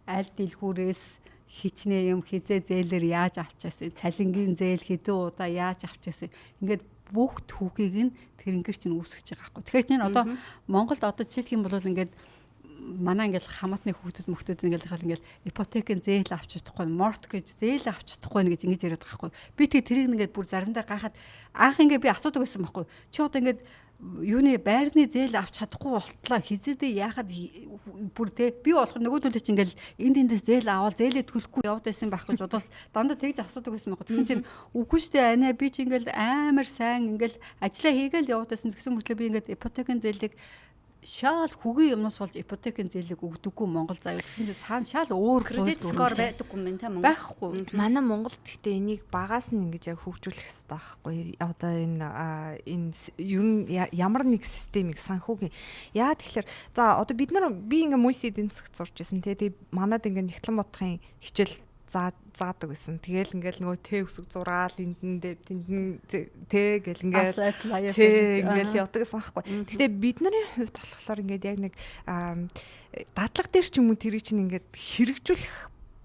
аль дэлгүүрээс хичнээн юм хизээ зээлэр яаж авчаасан, цалингийн зээл хэдэн удаа яаж авчаасан. Ингээд бүх түүхийг нь тэрнгэр чинь үүсгэж байгаа байхгүй. Тэгэхээр чинь одоо Монголд одоо жишээлх юм бол ингээд манай ингээл хамаатны хүүхдүүд мөхтүүд ингээл хал ингээл ипотекийн зээл авч чадахгүй, mortgage зээл авч чадахгүй гэж ингэж яриад байгаа байхгүй. Би тэгээ тэрийг ингээд бүр заримдаа гайхаад анх ингээд би асуудаг байсан байхгүй. Чи одоо ингээд юуны байрны зээл авч чадахгүй болтлоо хизээдээ яхад бүр те би болохоор нөгөөдөлөө чи ингээл энд эндээс зээл аваад зээлээ төлөхгүй яваад байсан байх гэж бодвол дандаа тэгж асуудаг байсан байхгүй. Тэгсэн чинь үгүй шүү дээ анаа би чи ингээл амар сайн ингээл ажиллаа хийгээл яваад байсан. Тэгсэн мөртлөө би ингээд ипотекийн зээлийг шаал хүүгийн юмнаас болж ипотекийн зээлийг өгдөггүй Монгол заяа. Тэгсэн чинь цаана шаал өөр кредит скор байдаггүй юм байна те Монгол. Байхгүй. Манай Монголд гэхдээ энийг багаас нь ингэж яг хөгжүүлэх хэрэгтэй байхгүй. Одоо энэ энэ ер нь ямар нэг системийг санхүүгийн яа тэгэхээр за одоо бид нар би ингээ мөс эдийн засагт сурч исэн те. Тэгээ манад ингээ нэгтлэн бодохын хичээл заадаг байсан. Тэгэл ингээл нөгөө т үсэг зураал энд тэнд нь т гэл ингээл т ингээл явдаг гэсэн байхгүй. Гэтэ бидний хувьд болохоор ингээд яг нэг дадлага дээр ч юм уу тэрийг чинь ингээд хэрэгжүүлэх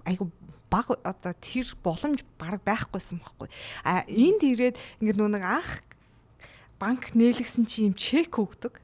айгу баг одоо тэр боломж баг байхгүйсэн байхгүй. А энд ирээд ингээд нөгөө нэг анх банк нээлгсэн чи юм чек өгдөг.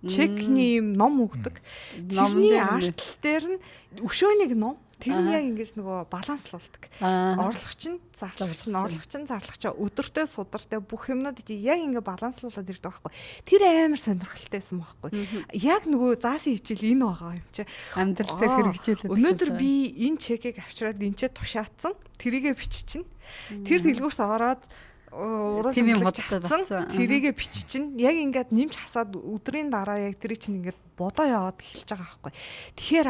Чекний юм ном өгдөг. Тэрний арт тал дээр нь өшөөнийг ном. Тэр нь яг ингэж нөгөө баланслуулдаг. Орлого чинь, зарлах чинь, орлого чинь, зарлах чинь өдөртөө судартай бүх юмнууд чи яг ингэ баланслуулад ирдэг байхгүй. Тэр амар сонирхолтой байсан байхгүй. Яг нөгөө заасан хичээл энэ байгаа юм чи. Амьдрал дээр хэрэгжүүлээд. Өнөөдөр би энэ чекийг авчираад энэ ч тушаацсан. Тэрийгэ биччихнэ. Тэр дэлгүүрт ороод уруул худалдаж тэрийгэ биччихнэ. Яг ингээд нэмж хасаад өдрийн дараа яг тэрийг чинь ингээд бодоо яваад эхэлж байгаа байхгүй. Тэгэхээр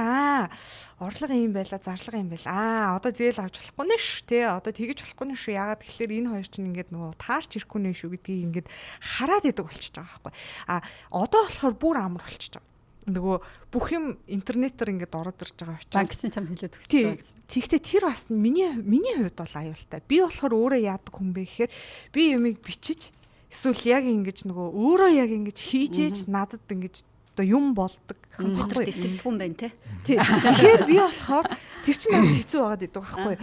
орлого юм байла, зарлага юм байла. Одоо зээл авч болохгүй нэ шүү, тэ. Одоо тэгэж болохгүй нэ шүү. Яагаад тэгэхээр энэ хоёр чинь ингээд нөгөө таарч ирэхгүй нэ шүү гэдгийг ингээд хараад идэг болчихж байгаа байхгүй. А одоо болохоор бүр амар болчихж байгаа. Нөгөө бүх юм интернетээр ингээд ороод ирж байгаа учраас банк чинь чамд хэлээд өгч байгаа. Тэгэхдээ тэр бас миний хувьд бол аюултай. Би болохоор өөрөө яадаг хүн бэ гэхээр би юмыг бичиж эсвэл яг ингэж нөгөө өөрөө яг ингэж хийж ээж надад ингэж одоо юм болдог. Компьютерт итгэдэг юм байна те. Тий. Тэгэхээр би болохоор тэр чинь надад хэцүү байгаад идэг байхгүй.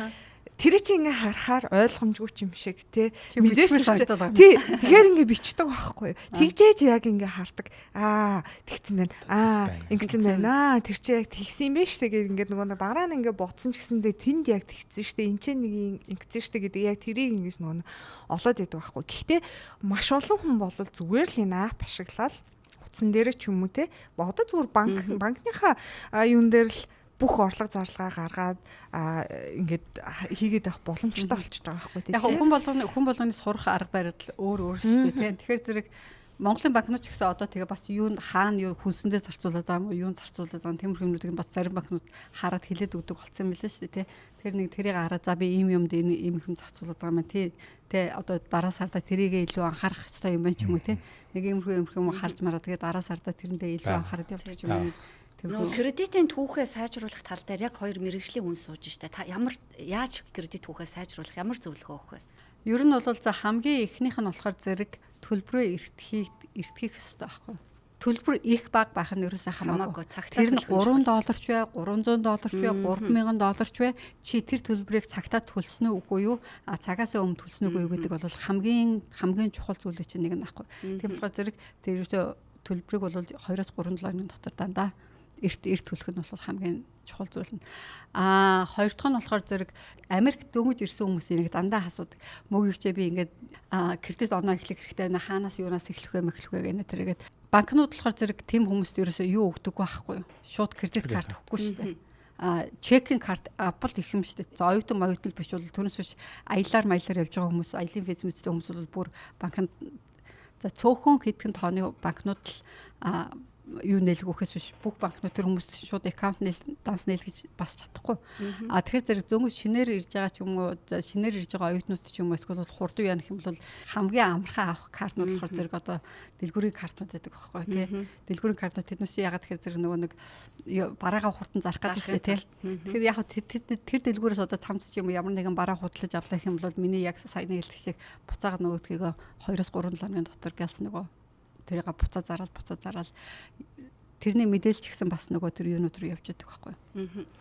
Тэр чинь ингээ харахаар ойлгомжгүй ч юм шиг те. Мэдээж санагдаад байгаа. Тий. Тэгэхээр ингээ бичдэг байхгүй. Тэгжээж яг ингээ хардаг. Тэгсэн байна. Ингэсэн байна. Тэр чинь яг тэгсэн юм байна штэ гэдэг ингээ нөгөө дараа нь ингээ ботсон ч гэсэндээ тэнд яг тэгсэн штэ. Энд чинь нэг ингэсэн штэ гэдэг яг тэрийг ингэж нөгөө олоод идэг байхгүй. Гэхдээ маш олон хүн бол зүгээр л энэ ап ашиглаад утсан дээр ч юм уу те. Одоо зүгээр банкныхаа юун дээр л бүх орлого зарлага гаргаад ингээд хийгээд авах боломжтой болчихж байгаа байхгүй тийм. Яг хүн болгоны сурах арга барил өөр өөр шүү дээ тийм. Тэгэхээр зэрэг Монголын банкнууд ч гэсэн одоо тэгээ бас юу хаана юу хүнсэндээ зарцуулаад байгаа юм уу, юунд зарцуулаад байгаа тиймэрхүү юмнуудыг бас зарим банкнууд хараад хэлээд өгдөг болсон юм билээ шүү дээ тийм. Тэгэхээр нэг тэрийг хараад за би ийм юмд ийм юм зарцуулаад байгаа юм тий. Тэ одоо дараа сарда тэрийгээ илүү анхаарах хэрэгтэй юм байна ч юм уу тий. Нэг иймэрхүү юм харж мараа тэгээ дараа сарда тэрэндээ илүү анхаарад явчих юм. Нөгөө кредитийн түүхээ сайжруулах тал дээр яг хоёр мэрэгжлийн хүн сууж штэ. Та ямар яаж кредит түүхээ сайжруулах ямар зөвлөгөө өгөх вэ? Ер нь бол за хамгийн эхнийх нь болохоор зэрэг төлбөрөө эрт эрт хийх ёстой байхгүй. Төлбөр их бага байх нь ерөөсөө хамаагүй. Цагтаа Тэр нь 3 долларч бай, 300 долларч бай, 3000 долларч бай. Чи тэр төлбөрийг цагтаа төлсөн үү үгүй юу? А цагаасаа өмнө төлсөн үгүй юу гэдэг бол хамгийн хамгийн чухал зүйл чинь нэг нь байхгүй. Тийм болохоор зэрэг тэр ерөөсөө төлбөрийг бол 2-оос 3 долларын дотор дандаа эрт эрт төлөх нь бол хамгийн чухал зүйл нь. А хоёр дахь нь болохоор зэрэг Америк дөнгөж ирсэн хүмүүсийн нэг дандаа асуудаг. Мөгийгчээ би ингээд кредит оноо эхлэх хэрэгтэй байна. Хаанаас юунаас эхлэх вэ, мэхлэх вэ гэнэ тэргээд банкнууд болохоор зэрэг тэм хүмүүст ерөөсөө юу өгдөг байхгүй юу? Шууд кредит карт өгөхгүй шүү дээ. А checking карт авбал их юм шүү дээ. За оюутан оюутан биш бол түүнээс биш аялаар маялаар явж байгаа хүмүүс, аялын виз мэдтэй хүмүүс бол бүр банкнд за цөөхөн хэдхэн тооны банкнууд л юу нээлгүүхээс биш бүх банкнууд тэр хүмүүст шууд account нээл данс нээлгэж бас чадахгүй. А тэгэхээр зэрэг зөнгөс шинээр ирж байгаа ч юм уу, шинээр ирж байгаа оюутнууд ч юм уу эсвэл хурдан яах юм бол хамгийн амархан авах картнууд болохоор зэрэг одоо дэлгүүрийн картнууд байдаг байхгүй тий. Дэлгүүрийн картнууд тэднээс ягаад тэгэхээр зэрэг нөгөө нэг бараагаа хурдан зарах гэдэг шүү дээ тий. Тэгэхээр яг тэр дэлгүүрээс одоо цамц ч юм уу ямар нэгэн бараа худалдаж авлах юм бол миний яг саяны хэлдэг шиг буцаага нөгөөдхийгөө 2-3 хоногийн дотор гэлс нөгөө тэрийг буцаа зараал буцаа зараал тэрний мэдээлэл ч гэсэн бас нөгөө тэр юунууд руу явж байдаг байхгүй.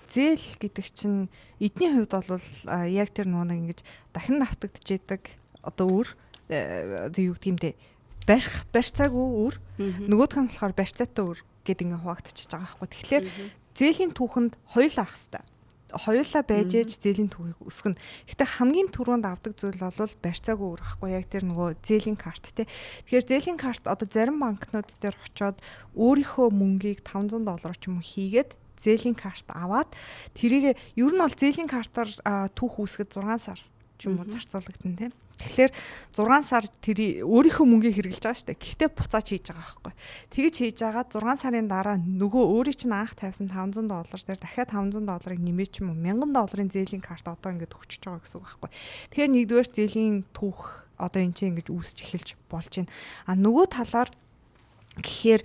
Зээл гэдэг чинь эдний хувьд бол яг тэр нөгөө нэг ингэж дахин давтагдчихэдэг одоо үр одоо юу гэдэг юм те барих барьцаагүй үр нөгөөх нь болохоор барьцаатай үр гэд ингээ хуваагдчихж байгаа байхгүй. Тэгэхээр зээлийн түүхэнд хоёулаа ах хэвээр хоёулаа байж ээж зээлийн түүхийг өсгөнө. Гэтэ хамгийн түрүүнд авдаг зүйл бол барьцаагүй үр ахгүй яг тэр нөгөө зээлийн карт те. Тэгэхээр зээлийн карт одоо зарим банкнууд дээр очиод өөрийнхөө мөнгийг 500 доллар ч юм уу хийгээд зээлийн карт аваад тэрийг ер нь бол зээлийн картаар түүх үүсгэхэд 6 сар ч юм уу зарцуулагдана те. Тэгэхээр 6 сар тэр өөрийнхөө мөнгийг хэрэглэж байгаа шүү дээ. Гэхдээ буцааж хийж байгаа байхгүй. Тэгэж хийж байгаа 6 сарын дараа нөгөө өөрийн чинь анх тавьсан 500 доллар дээр дахиад 500 долларыг нэмээ ч юм уу 1000 долларын зээлийн карт одоо ингээд өгчөж байгаа гэсэн үг байхгүй. Тэгэхээр нэгдүгээр зээлийн түүх одоо энэ чинь ингэж үүсч эхэлж болж байна. А нөгөө талаар гэхээр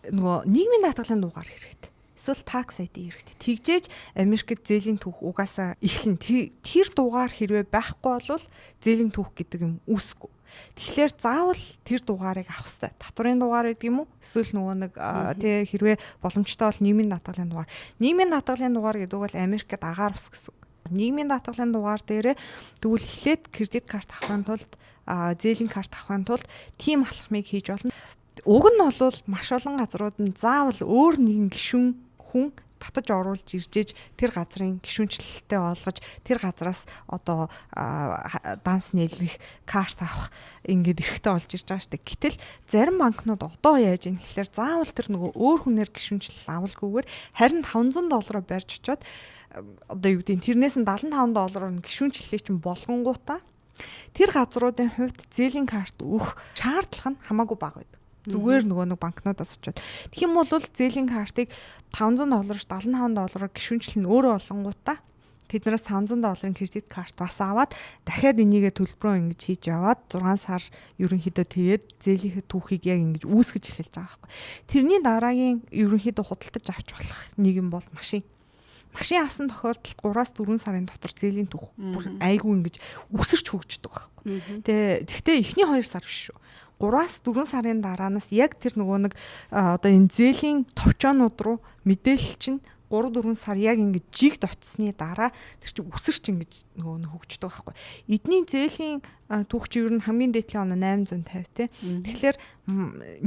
нөгөө нийгмийн даатгалын дугаар хэрэгтэй. Эсвэл tax ID хэрэгтэй. Тэгжээж Америкт зээлийн түүх угаасаа эхлэн. Тэр дугаар хэрвээ байхгүй бол зээлийн түүх гэдэг юм үүсэхгүй. Тэгэхээр заавал тэр дугаарыг авах хэрэгтэй. Татварын дугаар гэдэг юм уу? Эсвэл нөгөө нэг тий хэрвээ боломжтой бол нийгмийн даатгалын дугаар. Нийгмийн даатгалын дугаар гэдэг бол Америкт агаар ус гэсэн үг. Нийгмийн даатгалын дугаар дээрээ тэгвэл эхлээд кредит карт авахын тулд зээлийн карт авахын тулд тийм алхмыг хийж болно. Уг нь бол маш олон газрууд нь заавал өөр нэгэн гишүүн хүн татаж оруулж иржээж тэр газрын гишүүнчлэлтэй олгож тэр газраас одоо данс нийлэх карт авах ингээд эрхтэй олж ирж байгаа шүү дээ. Гэтэл зарим банкнууд одоо яаж ийм гэхэлэр заавал тэр нөгөө өөр хүнээр гишүүнчлэл авалгүйгээр харин 500 доллараар барьж очиод одоо юу гэдэг тэрнээс нь 75 доллараар нь гишүүнчлэлийг чинь болгонгуудаа тэр газруудын хувьд зээлийн карт өгөх шаардлага нь хамаагүй бага байдаг. Зүгээр нөгөө нэг банкнуудаас очиод. Тэгэх юм бол зээлийн картыг 500 доллараар 75 доллараар гишүүнчлэл нь өөрөө олонгуудаа тэднээс 500 долларын кредит карт бас аваад дахиад энийгээ төлбөрөө ингэж хийж яваад 6 сар ерөнхийдөө тэгээд зээлийнхээ түүхийг яг ингэж үүсгэж эхэлж байгаа байхгүй. Тэрний дараагийн ерөнхийдөө худалдаж авч болох нэг юм бол машин. Машин авсан тохиолдолд 3-4 сарын дотор зээлийн түүх бүр айгүй ингэж өсөрч хөгждөг байхгүй. Тэгээ тэгтээ эхний 2 сар биш шүү. 3-4 сарын дараанаас яг тэр нөгөө нэг одоо энэ зээлийн товчоонууд руу мэдээлэл чинь 3-4 сар яг ингэж жигд очсны дараа тэр чинь үсэрч ингэж нөгөө нэг хөгждөг байхгүй. Эдний зээлийн түүх чи ер нь хамгийн дээдлийн оноо 850 тий. Тэгэхээр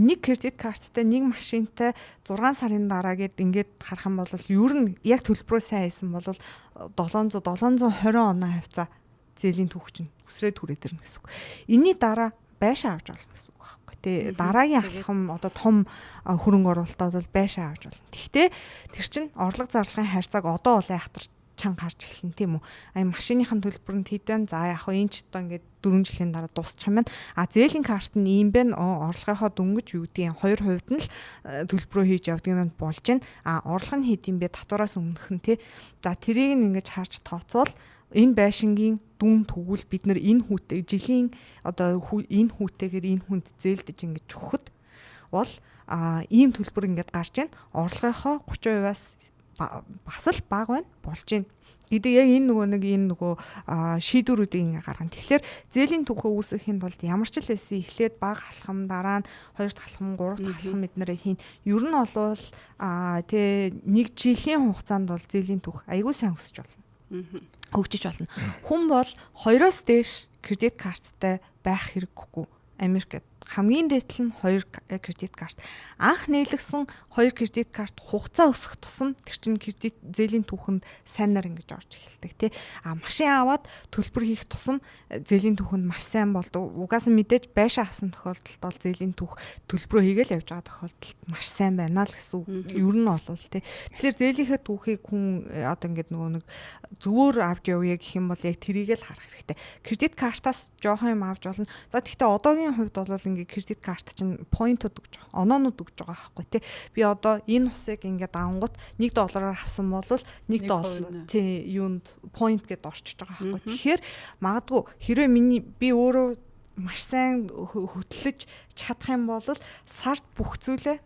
нэг кредит карттай нэг машинтай 6 сарын дараа гээд ингээд харах юм бол ер нь яг төлбөрөө сайн хийсэн бол 700 720 оноо хавцаа зээлийн түүх чинь үсрээд түрээд ирнэ гэсэн үг. Энийний дараа байшаа авч болно гэсэн үг байхгүй тий. Дараагийн алхам одоо том хөрөнгө оруулалтад бол байшаа авч болно. Гэхдээ тэр чинь орлого зарлагын харьцааг одоо бол айхтар чанга харж эхэлнэ тийм үү. Ая машиныхын төлбөр нь хэд вэ? За яг хөө энэ ч одоо ингээд 4 жилийн дараа дуусчих юм байна. А зээлийн карт нь ийм байна. Орлогынхоо дөнгөж юу гэдгийг 2% нь л төлбөрөө хийж явдаг юм болж байна. А орлого нь хэд юм бэ? Татвараас өмнөх нь тий. За тэрийг нь ингэж харж тооцвол энэ байшингийн дүн тэгвэл бид нар энэ хүүтэй жилийн одоо энэ хүүтэйгээр энэ хүнд зээлдэж ингэж өгөхөд бол ийм төлбөр ингээд гарч байна. Орлогынхоо 30%-аас бас л бага байна болж байна. Гэдэг яг энэ нөгөө нэг энэ нөгөө шийдвэрүүдийг ингээ гаргана. Тэгэхээр зээлийн түүхээ үүсгэхийн тулд ямар ч л байсан эхлээд бага алхам, дараа нь хоёр дахь алхам, гурав дахь алхам эднэрээ хийн. Ер нь болвол тэ нэг жилийн хугацаанд бол зээлийн түүх айгүй сайн өсөж болно. Хөгжиж болно. Хүн бол 2-оос дээш кредит карттай байх хэрэггүй. Америкт хамгийн дээд нь 2 кредит карт. Анх нийлэгсэн 2 кредит карт хугацаа өсөх тусам тэр чинь кредит зээлийн түүхэнд сайнаар ингэж орж эхэлдэг тий. А машин аваад төлбөр хийх тусам зээлийн түүхэнд маш сайн болдог. Угаасаа мэдээж байшаа авсан тохиолдолд бол зээлийн түүх төлбөрөө хийгээл явж байгаа тохиолдолд маш сайн байна л гэсэн үг. Ер нь бол тий. Тэгэхээр зээлийнхээ түүхийг хүн одоо ингэж нөгөө нэг зөвөр авч явъя гэх юм бол яг тэрийг л харах хэрэгтэй. Кредит картаас жоохон юм авч болно. За тэгвэл одоогийн хувьд бол ингээ кредит карт чинь point ууд өгч байгаа. Оноонууд өгч байгаа байхгүй тий. Би одоо энэ усыг ингээд авангууд 1 доллараар авсан бол 1 доллар тий юунд point гэдээ орчиж байгаа байхгүй. Тэгэхээр магадгүй хэрвээ миний би өөрөө маш сайн хөтлөж чадах юм бол сард бүх зүйлээ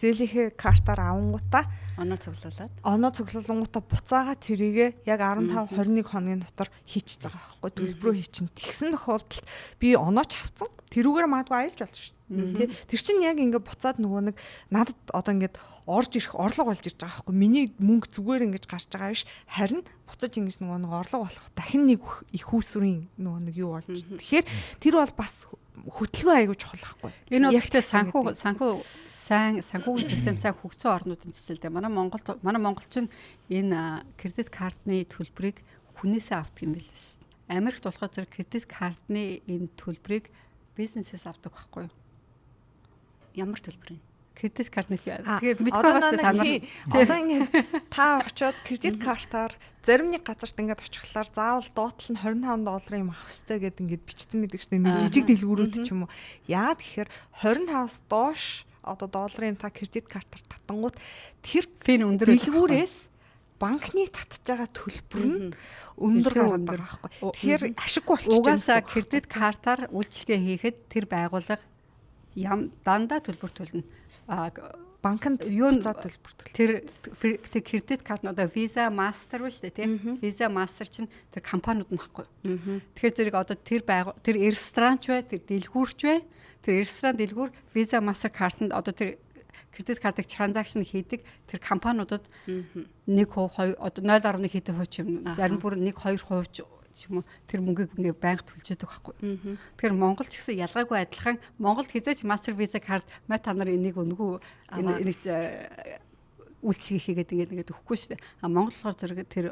зээлийнхээ картаар авангуудаа оноо цуглуулад оноо цуглуулангуудаа буцаага тэрийгэ яг 15 21 хоногийн дотор хийчихэж байгаа байхгүй, төлбөрөө хийчин. Тэгсэн тохиолдолд би онооч авцсан. Тэрүүгээр магадгүй аялж болно шүү дээ. Тэ тэр чинь яг ингээ буцаад нөгөө нэг надад одоо ингээд орж ирэх орлого болж ирж байгаа байхгүй. Миний мөнгө зүгээр ингэж гарч байгаа биш. Харин буцаж ингэж нөгөө нэг орлого болох дахин нэг их үүсвэрийн нөгөө нэг юу болж. Тэгэхээр тэр бол бас хөдөлгөөн айгүй чухал байхгүй. Энэ бол гэхдээ санхүү сайн санхүүгийн систем сайн хөгжсөн орнуудын жишээлтэй. Манай Монголд манай монголчин энэ кредит картны төлбөрийг хүнээсээ авдаг юм байл шүү дээ. Америкт болохоор зэрэг кредит картны энэ төлбөрийг бизнесээс авдаг байхгүй юу? Ямар төлбөр юм? Кредит картны тэгээд мэдгүй байгаас та нар одоо ингээд та очиод кредит картаар зарим нэг газарт ингээд очихлаар заавал доотлол нь 25 долларын юм авах ёстой гэд ингээд бичсэн мэдэг шнэ нэг жижиг дэлгүүрүүд ч юм уу. Яагаад тэгэхээр 25-аас доош одоо долларын та кредит картаар татангууд тэр fee нь өндөр дэлгүүрээс банкны татж байгаа төлбөр нь өндөр гараад байгаа байхгүй. Тэгэхээр ашиггүй болчихж байгаа. Угаасаа кредит картаар үйлчилгээ хийхэд тэр байгууллага ям дандаа төлбөр төлнө. Банкнд юу заа төлбөр төлнө. Тэр кредит карт нь одоо Visa, Master ба шүү дээ тийм. Visa, Master чинь тэр компаниуд нь байхгүй. Тэгэхээр зэрэг одоо тэр тэр ресторан ч бай, тэр дэлгүүрч бай, тэр ресторан дэлгүүр Visa, Master картанд одоо тэр кредит картыг transaction хийдэг тэр компаниудад 1%, 2 одоо 0.1 хэдэн хувь ч юм, зарим бүр 1 2% ч юм уу тэр мөнгийг ингээ байнга төлж өгдөг байхгүй. Тэгэхээр Монгол ч гэсэн ялгаагүй адилхан Монголд хизээч Master Visa карт мэ та нар энийг өнгөө энийг үйлчлэгээ хийгээд ингээд ингээд өгөхгүй шүү дээ. А Монгол болохоор зэрэг тэр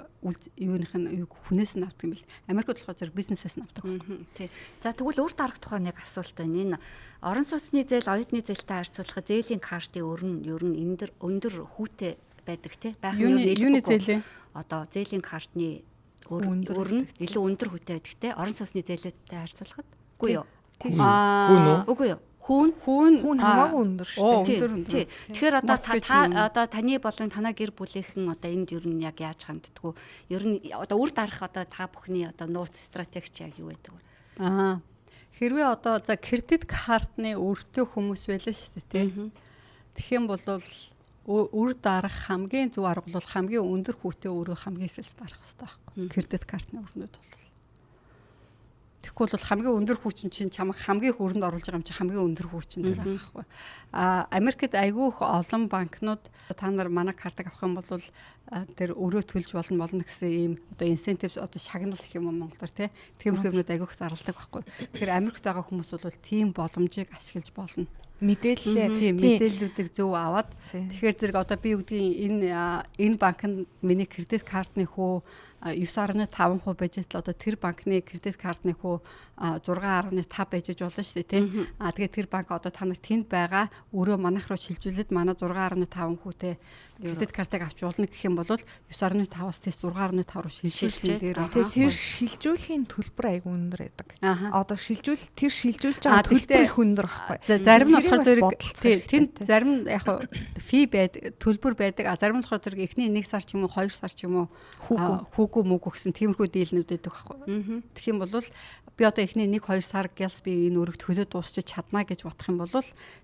юуных нь хүнээс нь авдаг юм бэл. Америкт болохоор зэрэг бизнесээс нь авдаг байхгүй. Тий. За тэгвэл үр дарах тухай нэг асуулт байна. Энэ орон сууцны зээл, оюутны зээлтэй харьцуулахад зээлийн картын өр нь ер нь өндөр хүүтэй байдаг тий. Байх нь юуны зээлийн одоо зээлийн картны өр нь илүү өндөр хүүтэй байдаг тий. Орон сууцны зээлтэй харьцуулахад үгүй юу? Хүүн үү? Үгүй юу? Хүүн хүүн хамаагүй өндөр шүү дээ. Тий. Тэгэхээр одоо та одоо таны болон танаа гэр бүлийнхэн одоо энд ер нь яг яаж ханддаггүй? Ер нь одоо үр дарах одоо та бүхний одоо нууц стратегч яг юу байдаг вэ? Аа. Хэрвээ одоо за кредит картны өртөө хүмүүс байлаа шүү дээ, тий. Тэгэх юм бол үр дарах хамгийн зөв арга бол хамгийн өндөр хүүтэй өрөө хамгийн эхэлж дарах хэрэгтэй байхгүй. Кредит картны өрнөд бол. Тэгэхгүй бол хамгийн өндөр хүчин чинь чамайг хамгийн их өрөнд оруулж байгаа юм чинь хамгийн өндөр хүчин дээр байгаа байхгүй. А Америкт айгүй их олон банкнууд та нар манай картыг авах юм бол тэр өрөө төлж болно гэсэн ийм одоо incentive одоо шагнал гэх юм уу монголоор тий. Тиймэрхүү юмнууд айгүй их зарладаг байхгүй. Тэгэхээр Америкт байгаа хүмүүс бол тийм боломжийг ашиглаж болно. Мэдээлэлээ тийм мэдээллүүдийг зөв аваад тэгэхээр зэрэг одоо би үгдгийн энэ банкнд миний кредит картны хүү 9.5% байж л одоо тэр банкны кредит картны хүү 6.5 байж болно шүү дээ тий. А тэгээд тэр банк одоо та нар тэнд байгаа өрөө манайх руу шилжүүлээд манай 6.5 хүүтэй кредит картыг авч болно гэх юм бол 9.5-аас тест 6.5 руу шилжүүлсэн дээр тэр шилжүүлэхийн төлбөр айгүй өндөр байдаг. Одоо тэр шилжүүлж байгаа төлбөр их өндөр байхгүй. Зарим нь болохоор зэрэг тэнд зарим нь яг фи байд төлбөр байдаг. А зарим нь болохоор зэрэг эхний 1 сар ч юм уу 2 сар ч юм уу хүүгүү мүгүү гэсэн тиймэрхүү дийлнүүд байдаг байхгүй. Тэгэх юм бол би одоо эхний 1 2 сар гялс би энэ өрөг төлөө дуусчих чадна гэж бодох юм бол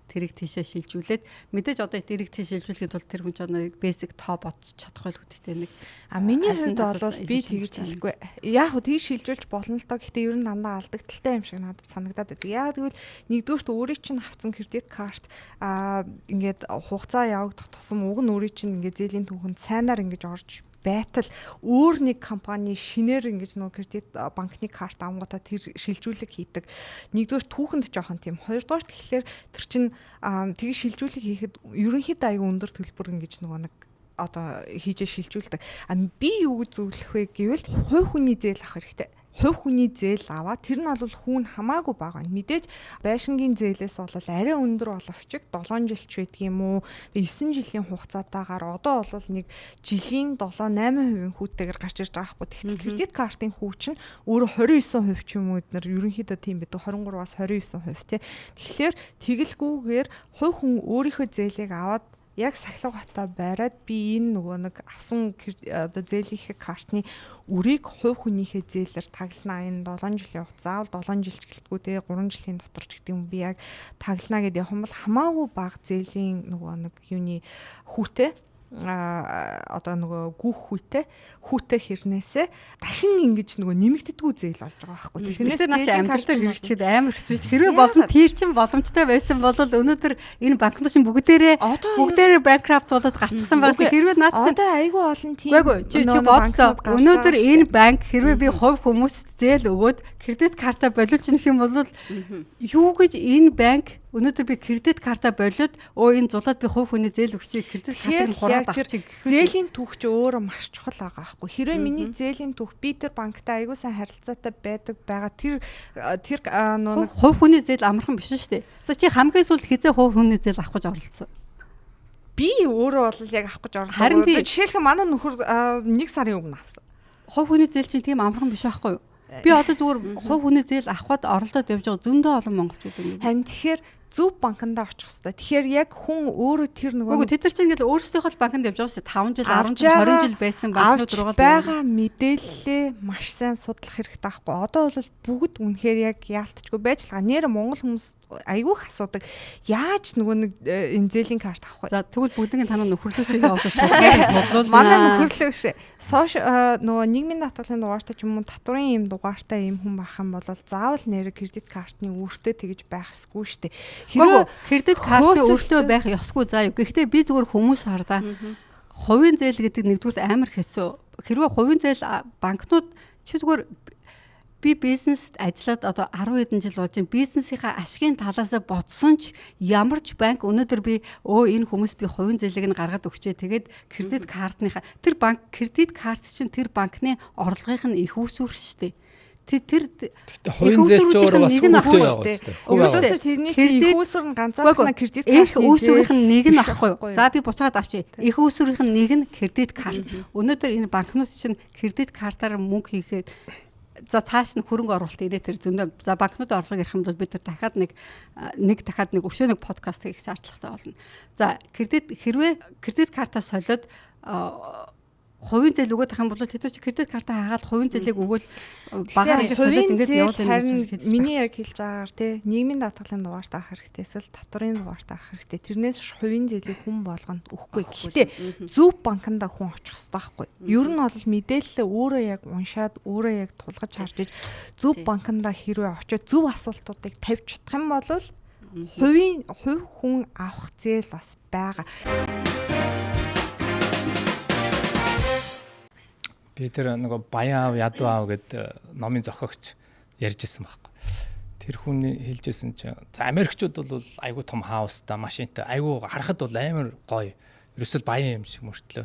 тэрийг тийшээ шилжүүлээд мэдээж одоо тэрийг тийш шилжүүлэхийн тулд тэр хүн ч одоо basic тоо бодчих чадах болох вэ гэдэгтэй нэг. А миний хувьд бол би тэгж хэлэхгүй. Яг хөө тэгж шилжүүлж болно л доо. Гэхдээ ер нь дандаа алдагдaltaй юм шиг надад санагдаад байдаг. Яг тэгвэл нэгдүгüрт өөрийн чинь авсан кредит карт ингээд хугацаа явагдах тусам уг нь өөрийн чинь ингээд зээлийн түүхэнд сайнаар ингэж орж байтал өөр нэг компани шинээр ингэж нөгөө кредит банкны карт авангуудаа тэр шилжүүлэг хийдэг. Нэгдүгээр түүхэнд жоохон тийм. Хоёрдугаар тэгэхээр тэр чин тэгээ шилжүүлэг хийхэд ерөнхийдөө аюу өндөр төлбөр ингэж нөгөө нэг одоо хийжээ шилжүүлдэг. А би юу гэж зөвлөх вэ гэвэл хувь хүний зээл авах хэрэгтэй. Хувь хүний зээл аваад тэр нь бол хүүн хамаагүй бага байна. Мэдээж байшингийн зээлээс бол арай өндөр боловч 7 жилч байдаг юм уу? 9 жилийн хугацаатаагаар одоо бол нэг жилийн 7 8% хүүтэйгээр гарч ирж байгаа байхгүй. Тэгэхээр кредит картын хүү чинь өөрөө 29% ч юм уу эднэр ерөнхийдөө тийм байдаг. 23-аас 29% тий. Тэгэхээр тэгэлгүйгээр хувь хүн өөрийнхөө зээлийг аваад яг сахилга батаа байраад би энэ нөгөө нэг авсан одоо зээлийнхээ картны үрийг хувь хүнийхээ зээлээр таглана. Энэ 7 жилийн хугацаа заавал 7 жил ч гэлтгүй те 3 жилийн дотор ч гэдэг юм би яг таглана гэдээ явах юм бол хамаагүй бага зээлийн нөгөө нэг юуны хүүтэй одоо нөгөө гүүх хүүтэй хэрнээсээ дахин ингэж нөгөө нэмэгддэггүй зээл болж байгаа байхгүй. Тэрнээс наа чи амьдрал дээр хэрэгжихэд амар хэцүү шүү дээ. Хэрвээ боломж тэр чин боломжтой байсан бол өнөөдөр энэ банкнууд чинь бүгдээрээ bankrupt болоод гарчихсан байгаа. Хэрвээ наад одоо айгүй олон тийм чи бодлоо. Өнөөдөр энэ банк хэрвээ би хувь хүмүүст зээл өгөөд кредит карта болиулчих юм бол юу гэж энэ банк өнөөдөр би кредит карта болиод энэ зулаад би хувь хүний зээл өгчий кредит картыг хураад авчих гэх зээлийн түүх чи өөрөө маш чухал байгаа байхгүй. Хэрвээ миний зээлийн түүх би тэр банктай айгүй сайн харилцаатай байдаг байгаа тэр тэр нөө хувь хүний зээл амархан биш шүү дээ. За чи хамгийн сүүлд хизээ хувь хүний зээл авах гэж оролцсон? Би өөрөө бол яг авах гэж оролцсон. Жишээлх нь манай нөхөр 1 сарын өмнө авсан. Хувь хүний зээл чинь тийм амархан биш байхгүй юу? Би одоо зүгээр хувь хүний зээл авах гээд оролдоод явж байгаа зөндөө олон монголчууд юм. Харин тэгэхээр зөв банкндаа очих хэвээр. Тэгэхээр яг хүн өөрөө тэр нөгөө Үгүй тэд нар чинь ингээл өөрсдийнхөө л банкнд явж байгаа шүү дээ. 5 жил, 10 жил, 20 жил байсан банкнууд руу байгаа мэдээллээ маш сайн судлах хэрэгтэй байхгүй. Одоо бол бүгд үнэхээр яг яалтчгүй байж л байгаа. Нэр монгол хүмүүс айгүйх асуудаг. Яаж нөгөө нэг энэ зээлийн карт авах вэ? За тэгвэл бүгднийг танаа нөхөрлөөч явуулах судлуул. Манай нөхөрлөө биш. Сошиал нөгөө нийгмийн даатгалын дугаартай ч юм уу татварын юм дугаартай юм хүн байх юм бол заавал нэр кредит картны үүртэй тэгж байх ёсгүй шүү дээ. Хэрвээ кредит картны өөртөө байх ёсгүй заа юу. Гэхдээ би зүгээр хүмүүс хардаа. Хувийн зээл гэдэг нэгдүгürt амар хэцүү. Хэрвээ хувийн зээл банкнууд чи зүгээр би бизнест ажиллаад одоо 10 хэдэн жил болж байна. Бизнесийнхаа ашигын талаасаа бодсон ч ямар ч банк өнөөдөр би энэ хүмүүс би хувийн зээлийг нь гаргаад өгчээ. Тэгээд кредит картныхаа тэр банк кредит карт чинь тэр банкны орлогын нь их үүсвэр шүү дээ. Тэр хувийн зээл ч өөрөө бас хүүтэй байгаа шүү дээ. Өөрөөсөө тэрний чинь их үүсвэр нь ганцаархнаа кредит карт. Их үүсвэрийнх нь нэг нь ахгүй юу? За би буцаад авчи. Их үүсвэрийнх нь нэг нь кредит карт. Өнөөдөр энэ банкнууд чинь кредит картаар мөнгө хийхэд за цааш нь хөрөнгө оруулалт ирээ тэр зөндөө. За банкнуудын орлого ярих юм бол бид нар дахиад нэг дахиад нэг өшөө нэг подкаст хийх шаардлагатай болно. За кредит хэрвээ кредит картаа солиод хувийн зээл өгөөд ах юм бол тэд чи кредит карта хаагаад хувийн зээлийг өгөөл багаар ингэ солиод ингээд явуулах юм гэж миний яг хэлж байгаагаар тий нийгмийн даатгалын дугаартай авах хэрэгтэй эсвэл татварын дугаартай авах хэрэгтэй. Тэрнээс хувийн зээлийг хүн болгонд өгөхгүй. Гэхдээ зөв банкндаа хүн очих хэрэгтэй байхгүй. Ер нь бол мэдээлэлээ өөрөө яг уншаад өөрөө яг тулгаж харж иж зөв банкндаа хэрвээ очиод зөв асуултуудыг тавьж чадах юм бол хувийн хувь хүн авах зээл бас байгаа. Би тэр нөгөө Баян аав, Ядуу аав гэдэг номын зохиогч ярьж исэн байхгүй. Тэр хүний хэлжсэн чинь за Америкчууд бол айгүй том хаустай, машинтай, айгүй харахад бол амар гоё. Ерөөсөл баян юм шиг мөртлөө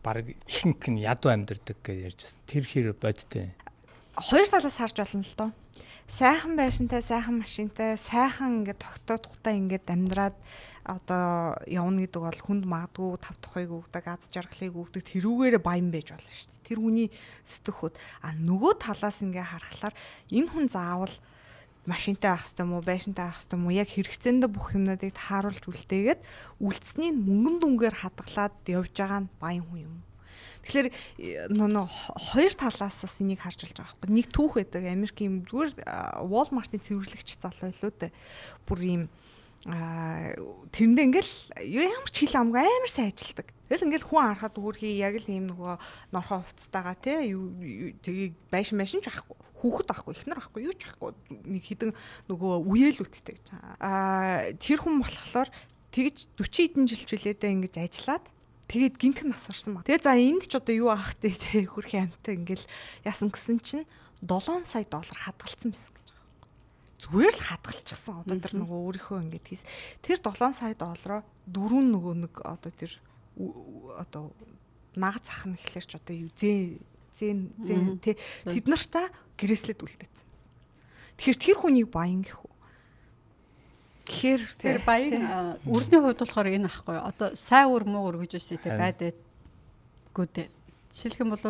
баг ихэнх нь ядуу амьдардаг гэж ярьжсэн. Тэр хэр бодтой. Хоёр талаас харж болно л доо. Сайхан байшинтай, сайхан машинтай, сайхан ингээд тогтоо тухтай ингээд амьдраад одоо явна гэдэг бол хүнд магадгүй тав тухайг өгдөг, аз жаргалыг өгдөг, тэрүүгээрээ баян байж болно шүү дээ. Тэр хүний сэтгхүүд. А нөгөө талаас ингээ харахлаар энэ хүн заавал машинтай байх хэвээр мó, байшинтай байх хэвээр мó яг хэрэгцээндээ бүх юмнуудыг тааруулж үлдээгээд үлдсэнийг мөнгөн дүнгээр хадгалаад явж байгаа нь баян хүн юм. Тэгэхээр нөө хоёр талаас бас энийг харж болж байгаа байхгүй. Нэг түүх байдаг. Америкийн зүгээр Walmart-ын цэвэрлэгч залуу байлуу дээ. Бүр ийм Тэрэндээ ингээл ямар ч хил амгүй амар сайн ажилдаг. Тэгэл ингээл хүн харахад хөөрхий яг л ийм нөгөө норхоо хувцастайгаа те юу тгийг байшин байшин ч байхгүй. Хүүхэд байхгүй, эхнэр байхгүй, юу ч байхгүй. Нэг хідэн нөгөө үеэлүүдтэй гэж. Тэр хүн болохоор тэгж 40 хэдэн жил чилээдээ ингэж ажиллаад тэгээд гинтхэн нас орсон баг. Тэгээ за энд ч одоо юу аах те хөөрхий амтай ингээл яасан гэсэн чинь 7 сая доллар хадгалсан байсан гэж байгаа. Зүгээр л хадгалчихсан. Одоо тэр нөгөө өөрийнхөө ингээд хийс. Тэр 7 сая доллароо дөрөв нөгөө нэг одоо тэр одоо наг зах нь гэхэлэр ч одоо юу зэн зэн зэн тэ тэд нартаа гэрээслэд үлдээсэн байсан. Тэгэхээр тэр хүнийг баян гэх үү? Тэгэхээр тэр баян үрний хувьд болохоор энэ ахгүй. Одоо сайн үр муу үр гэж байна шүү дээ. Bad good. Жишээлх юм бол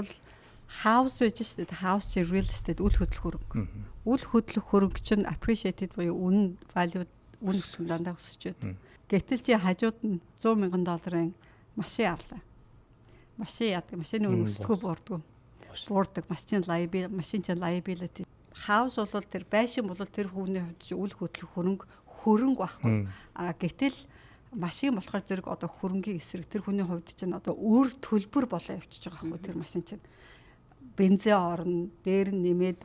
house байж шүү дээ. House чи real estate үл хөдлөх хөрөнгө. Үл хөдлөх хөрөнгө чинь appreciated буюу үнэ value үн өсгөн дандаа өсөж байдаг. Гэтэл чи хажууд нь 100 мянган долларын машин авлаа. Машин яадаг. Машины үн өсдөггүй буурдгүй. Буурдаг. Машин liability, машин чинь liability. House бол тэр байшин бол тэр хүний хувьд чи үл хөдлөх хөрөнгө байхгүй. А гэтэл машин болохоор зэрэг одоо хөрөнгийн эсрэг тэр хүний хувьд чинь одоо өөр төлбөр болоо явчихж байгаа байхгүй тэр машин чинь. Бензин орно, дээр нь нэмээд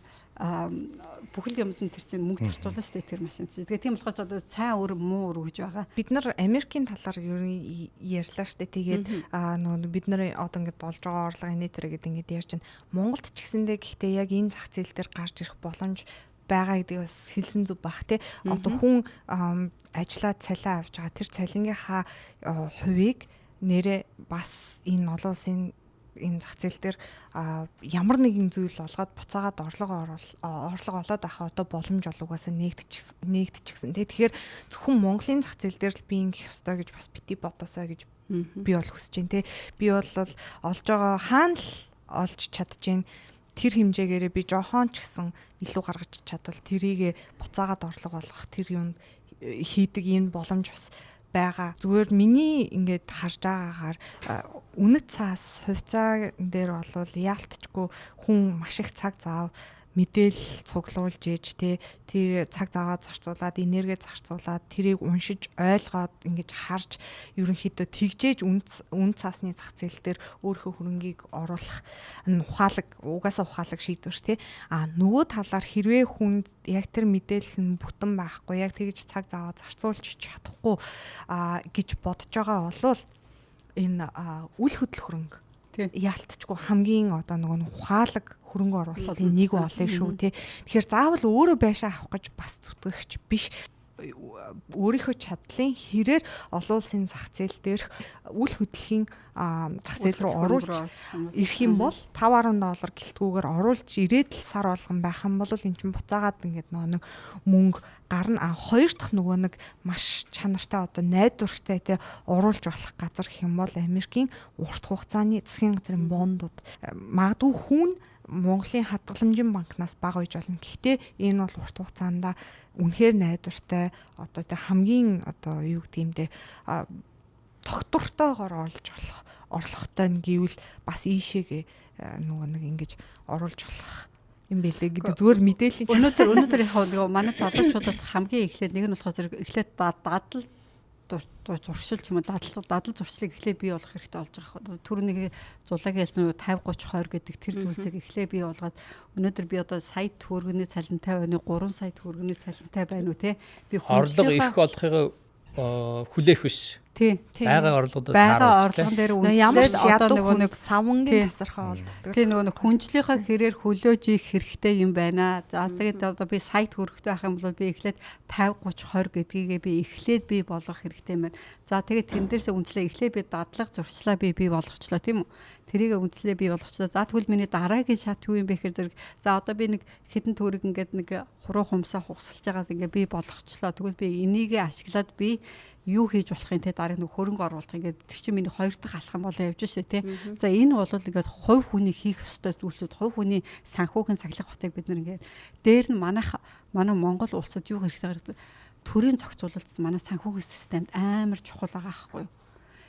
бүхэл юмд нь тэр чинь мөнгө зарцуулна шүү дээ тэр машин чинь. Тэгээ тийм болохоор одоо сайн үр муу үр гэж байгаа. Бид нар Америкийн талаар ер нь ярьлаа шүү дээ. Тэгээд нөгөө бид нар одоо ингээд болж байгаа орлого инээ тэр гэдэг ингээд ярьж байна. Монголд ч гэсэндээ гэхдээ яг энэ зах зээл дээр гарч ирэх боломж байгаа гэдгийг бас хэлсэн зүг бах тий. Одоо хүн ажиллаад цалин авч байгаа тэр цалингийнхаа хувийг нэрээ бас энэ олон улсын энэ зах зээл дээр ямар нэгэн зүйл олгоод буцаагаад орлого олоод авах одоо боломж бол угаасаа нэгдчихсэн. Тэгэхээр зөвхөн Монголын зах зээл дээр л би ингэх ёстой гэж бас бити бодосоо гэж би бол хүсэж байна те. Би бол олж байгаа хаана л олж чадж тэр хэмжээгээрээ би жохон ч гэсэн илүү гаргаж чадвал тэрийг буцаагаад орлого олгох тэр юунд хийдэг энэ боломж бас байгаа. Зүгээр миний ингээд харж байгаагаар үнэт цаас хувьцаа дээр бол яалтчгүй хүн маш их цаг зав мэдээлэл цуглуулж ээж те тэр цаг заваа зарцуулаад энерги зарцуулаад тэрийг уншиж ойлгоод ингэж харж ерөнхийдөө тэгжээж үн цаасны зах зээл дээр өөрийнхөө хөрөнгийг оруулах ухаалаг угаасаа ухаалаг шийдвэр те. А нөгөө талаар хэрвээ хүнд яг тэр мэдээлэл нь бүтэн байхгүй яг тэгж цаг заваа зарцуулж чадахгүй гэж бодож байгаа болвол энэ үл хөдлөх хөрөнгө яалтчгүй хамгийн одоо нөгөө ухаалаг хөрөнгө оруулалтын нэг олон шүү тий. Тэгэхээр заавал өөрөө байшаа авах гэж бас зүтгэгч биш. Өөрийнхөө чадлын хэрээр олон улсын зах зээл дээрх үл хөдлөхийн зах зээл рүү оруулж ирэх юм бол 5.10 доллар гэлтгүүгээр оруулж ирээд л сар болгон байх юм бол эн чинь буцаагаад ингээд нөгөө нэг мөнгө гарна. А хоёр дахь нөгөө нэг маш чанартай одоо найдвартай те оруулж болох газар гэх юм бол Америкийн урт хугацааны засгийн газрын бондууд магадгүй хүн Монголын хадгаламжийн банкнаас бага үйж болно. Гэхдээ энэ бол урт хугацаанд үнэхээр найдвартай одоо тэ хамгийн одоо юу гэдэг юм бэ тогтвортойгоор орлож болох орлоготой нь гэвэл бас ийшээгээ нөгөө нэг ингэж оруулж болох юм бэлээ гэдэг зүгээр мэдээллийн өнөөдөр яг нөгөө манай залуучуудад хамгийн эхлээд нэг нь болохоор зэрэг эхлээд дадал зуршил ч юм уу дадал зуршлыг эхлээд бий болгох хэрэгтэй болж байгаа хэрэг. Түрүүний зулагийн хэлсэн 50 30 20 гэдэг тэр зүйлсийг эхлээд бий болгоод өнөөдөр би одоо сая төгрөгийн цалинтай байна уу, 3 сая төгрөгийн цалинтай байна уу те. Би орлого их болохыг хүлээх биш. Тий. Байгаа орлогод тааруулж орлогон дээр үнэлээд одоо нөгөө нэг савнгийн тасархай олддог. Тий, нөгөө нэг хүнжлийнхаа хэрээр хөлөөж ийх хэрэгтэй юм байна. За тэгээд одоо би сая төгрөгтэй байх юм бол би эхлээд 50 30 20 гэдгийгээ би эхлээд би болгох хэрэгтэй юм байна. За тэгээд тэн дээрсээ үнэлээ эхлээд би дадлага зуршлаа би болгочлоо тийм үү? Тэрийг үнэлээ би болгочлоо. За тэгвэл миний дараагийн шат юу юм бэ гэхээр зэрэг за одоо би нэг хэдэн төгрөг ингээд нэг хуруу хумсаа хугасалж байгаад ингээд би болгочлоо. Тэгвэл би энийгээ ашиглаад би юу хийж болох юм те дараа нэг хөрөнгө оруулах ингээд тэр чинь миний хоёр дахь алхам болоо явж шээ те. За энэ бол ингээд хувь хүний хийх ёстой зүйлсүүд, хувь хүний санхүүгийн сахилах батыг бид нар ингээд дээр нь манай Монгол улсад юу хэрэгтэй төрийн зохицуулалт манай санхүүгийн системд амар чухал байгаа байхгүй юу?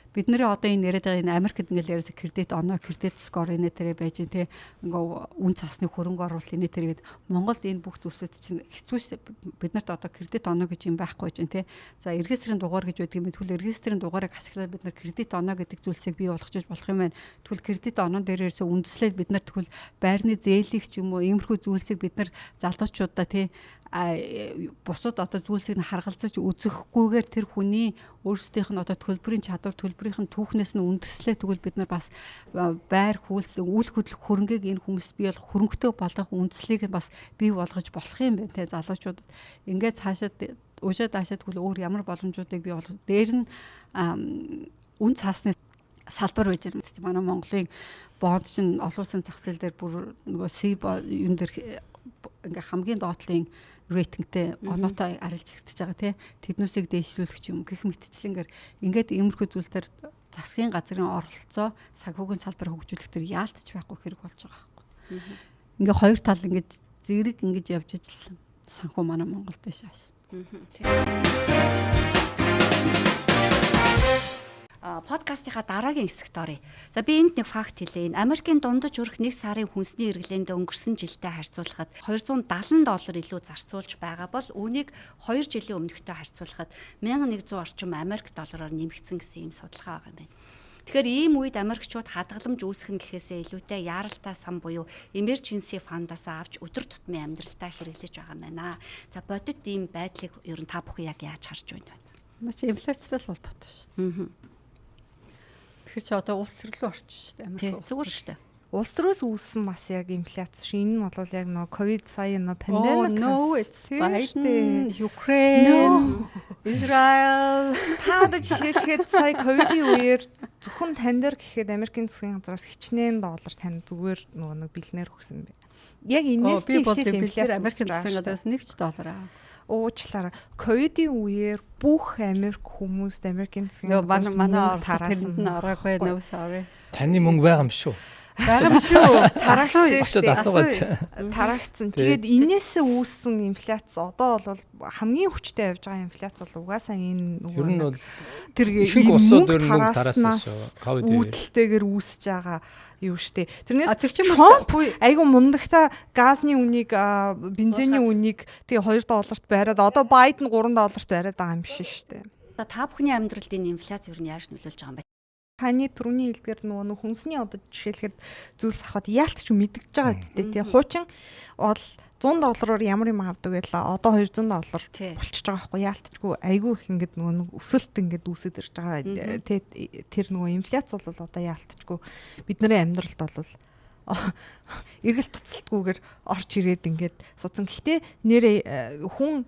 Бид нэрээ одоо энэ яриад байгаа энэ Америкт ингээл яриас кредит оноо, кредит score инээ тэрэ байж тий ингээ үн цасны хөрөнгө оруулалт инээ тэр гээд Монголд энэ бүх зүйлсүүд чинь хэцүү шүү дээ. Бид нарт одоо кредит оноо гэж юм байхгүй чинь тий. За регистрийн дугаар гэж байдаг юм. Тэгвэл регистрийн дугаарыг ашиглаад бид нар кредит оноо гэдэг зүйлсийг бий болгож болох юм байна. Тэгвэл кредит онон дээрээс үндэслээд бид нар тэгвэл байрны зээлийг ч юм уу иймэрхүү зүйлсийг бид нар залуучуудаа тий бусад одоо зүйлсийг нь харгалзаж үзэхгүйгээр тэр хүний өөрсдийнх нь одоо төлбөрийн чадвар, төлбөрийнх нь түүхнээс нь үндэслээ тэгвэл бид нар бас байр хүүлс үйл хөдлөх хөрөнгийг энэ хүмүүст бий болох хөрөнгөтэй болгох үндслийг бас бий болгож болох юм байна те залуучууд. Ингээд цаашаад уушаа даашаа тэгвэл өөр ямар боломжуудыг бий болгох дээр нь үн цаасны салбар байж байна. Манай Монголын бонд чинь олон улсын зах зээл дээр бүр нөгөө C юун дээр ингээ хамгийн доотлын рейтингтэй оноотой арилж ихтэж байгаа тий. Тэднүүсийг дээшлүүлэх юм гэх мэтчлэнгээр ингээд иймэрхүү зүйл төр засгийн газрын оролцоо санхүүгийн салбар хөгжүүлэх төр яалтч байхгүй хэрэг болж байгаа байхгүй. Ингээ хоёр тал ингээд зэрэг ингэж явж ижил санхүү манай Монголд дэш ааш. Подкастынхаа дараагийн хэсэгт оръё. За би энд нэг факт хэлье. Америкийн дундаж өрх 1 сарын хүнсний эргэлээндээ өнгөрсөн жилтэй харьцуулахад 270 доллар илүү зарцуулж байгаа бол үүнийг 2 жилийн өмнөхтэй харьцуулахад 1100 орчим Америк доллараар нэмэгдсэн гэсэн ийм судалгаа байгаа юм байна. Тэгэхээр ийм үед Америкчууд хадгаламж үүсгэн гэхээсээ илүүтэй яаралтай сан буюу emergency fund-аас авч өдөр тутмын амьдралтаа хэрэглэж байгаа юм байна. За бодит ийм байдлыг ер нь та бүхэн яг яаж харж байна вэ? Наа чи инфляцтай л холбоотой шүү дээ. Тэгэхээр чи одоо улс төр рүү орчих шүү дээ. Америк зүгээр шүү дээ. Улс төрөөс үүссэн бас яг инфляц шиг. Энэ нь бол яг нөгөө ковид сая нөгөө пандемик. No, it's Biden, Ukraine, Israel. Та одоо жишээлхэд сая ковидын үеэр зөвхөн тань дээр гэхэд Америкийн засгийн газраас хичнээн доллар тань зүгээр нөгөө нэг бэлнээр өгсөн бэ. Яг энэс чи эхлэх инфляц Америкийн засгийн газраас 1 ч доллар аа. Уучлаарай. Ковидын үеэр бүх Америк хүмүүст Америкийн засгийн газар манай тараасан нь ороогүй no sorry. Таны мөнгө байгаа юм шүү. Байгаа юм шүү. Тараасан шүү дээ. Тараагдсан. Тэгээд энээсээ үүссэн инфляц одоо бол хамгийн хүчтэй явж байгаа инфляц бол угаасаа энэ нөгөө ер нь бол тэр ихэнх улсууд ер нь мөнгө тараасан шүү. Ковид үүдэлтэйгээр үүсэж байгаа юу штэ. Тэрнээс тэр чинь Трамп айгу мундагта газны үнийг, бензиний үнийг тэгээ 2 долларт бариад одоо Байден 3 долларт бариад байгаа юм биш штэ. Та бүхний амьдралд энэ инфляц ер нь яаж нөлөөлж байгаа юм бэ? Таны түрүүний хэлдгээр нөгөө хүнсний одоо жишээлхэд зүйлс авахд яалтч мэдгэж байгаа үстэй тий. Хуучин бол 100 доллараар ямар юм авдаг байлаа. Одоо 200 доллар болчихж байгаа байхгүй яалтчгүй айгүй их ингээд нөгөө өсөлт ингээд үүсэт ирж байгаа. Тий тэр нөгөө инфляц бол одоо яалтчгүй бидний амьдралд бол эргэлт туцалтгүйгээр орж ирээд ингээд суцсан. Гэхдээ нэрээ хүн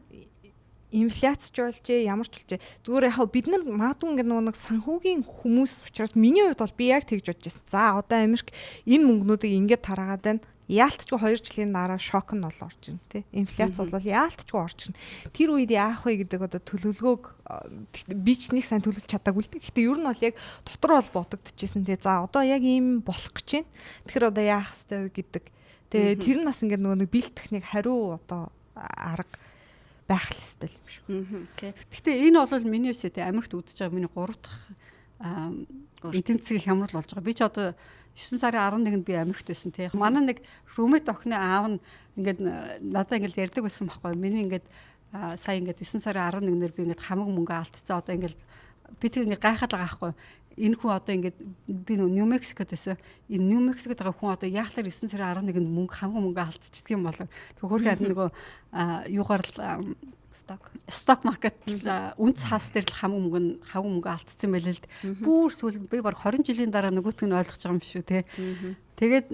инфляц ч болжээ, ямар ч болжээ. Зүгээр яг бид нар магадгүй ингээд нөгөө нэг санхүүгийн хүмүүс учраас миний хувьд бол би яг тэгж бодож байсан. За одоо Америк энэ мөнгнүүдийг ингээд тараагаад байна. Яалтчгүй 2 жилийн дараа шок нь бол орж ирнэ тий. Инфляц бол яалтчгүй орж ирнэ. Тэр үед яах вэ гэдэг одоо төлөвлөгөөг би ч нэг сайн төлөвлөж чадаагүй л дээ. Гэтэ ер нь бол яг дотор бол бодогдчихсэн тий. За одоо яг ийм болох гэж байна. Тэгэхээр одоо яах ёстой вэ гэдэг. Тэгээ тэр нь бас ингээд нөгөө нэг бэлтгэх нэг хариу одоо арга байх л ёстой юм шиг. Гэтэ энэ бол миний өсөө те Америкт үзэж байгаа миний 3 дахь эдийн засгийн хямрал болж байгаа. Би ч одоо 9 сарын 11-нд би Америкт байсан те. Манай нэг roommate охины аав нь ингээд надад ингээд ярьдаг байсан байхгүй. Миний ингээд сая ингээд 9 сарын 11-нэр би ингээд хамаг мөнгө алдцсан. Одоо ингээд би тэг ингээд гайхаад байгаа байхгүй. Энэ хүн одоо ингээд би нөө Нью Мексикод байсан. Энэ Нью Мексикод байгаа хүн одоо яахлаар 9 сарын 11-нд мөнгө хамаг мөнгө алдчихдаг юм болов. Тэр хөрхөн харин нөгөө юугаар л stock market үн цаас дээр л хамаг мөнгө алдсан байлээ л. Бүр сүүл би баг 20 жилийн дараа нөгөөтг нь ойлгож байгаа юм шүү те. Тэгээд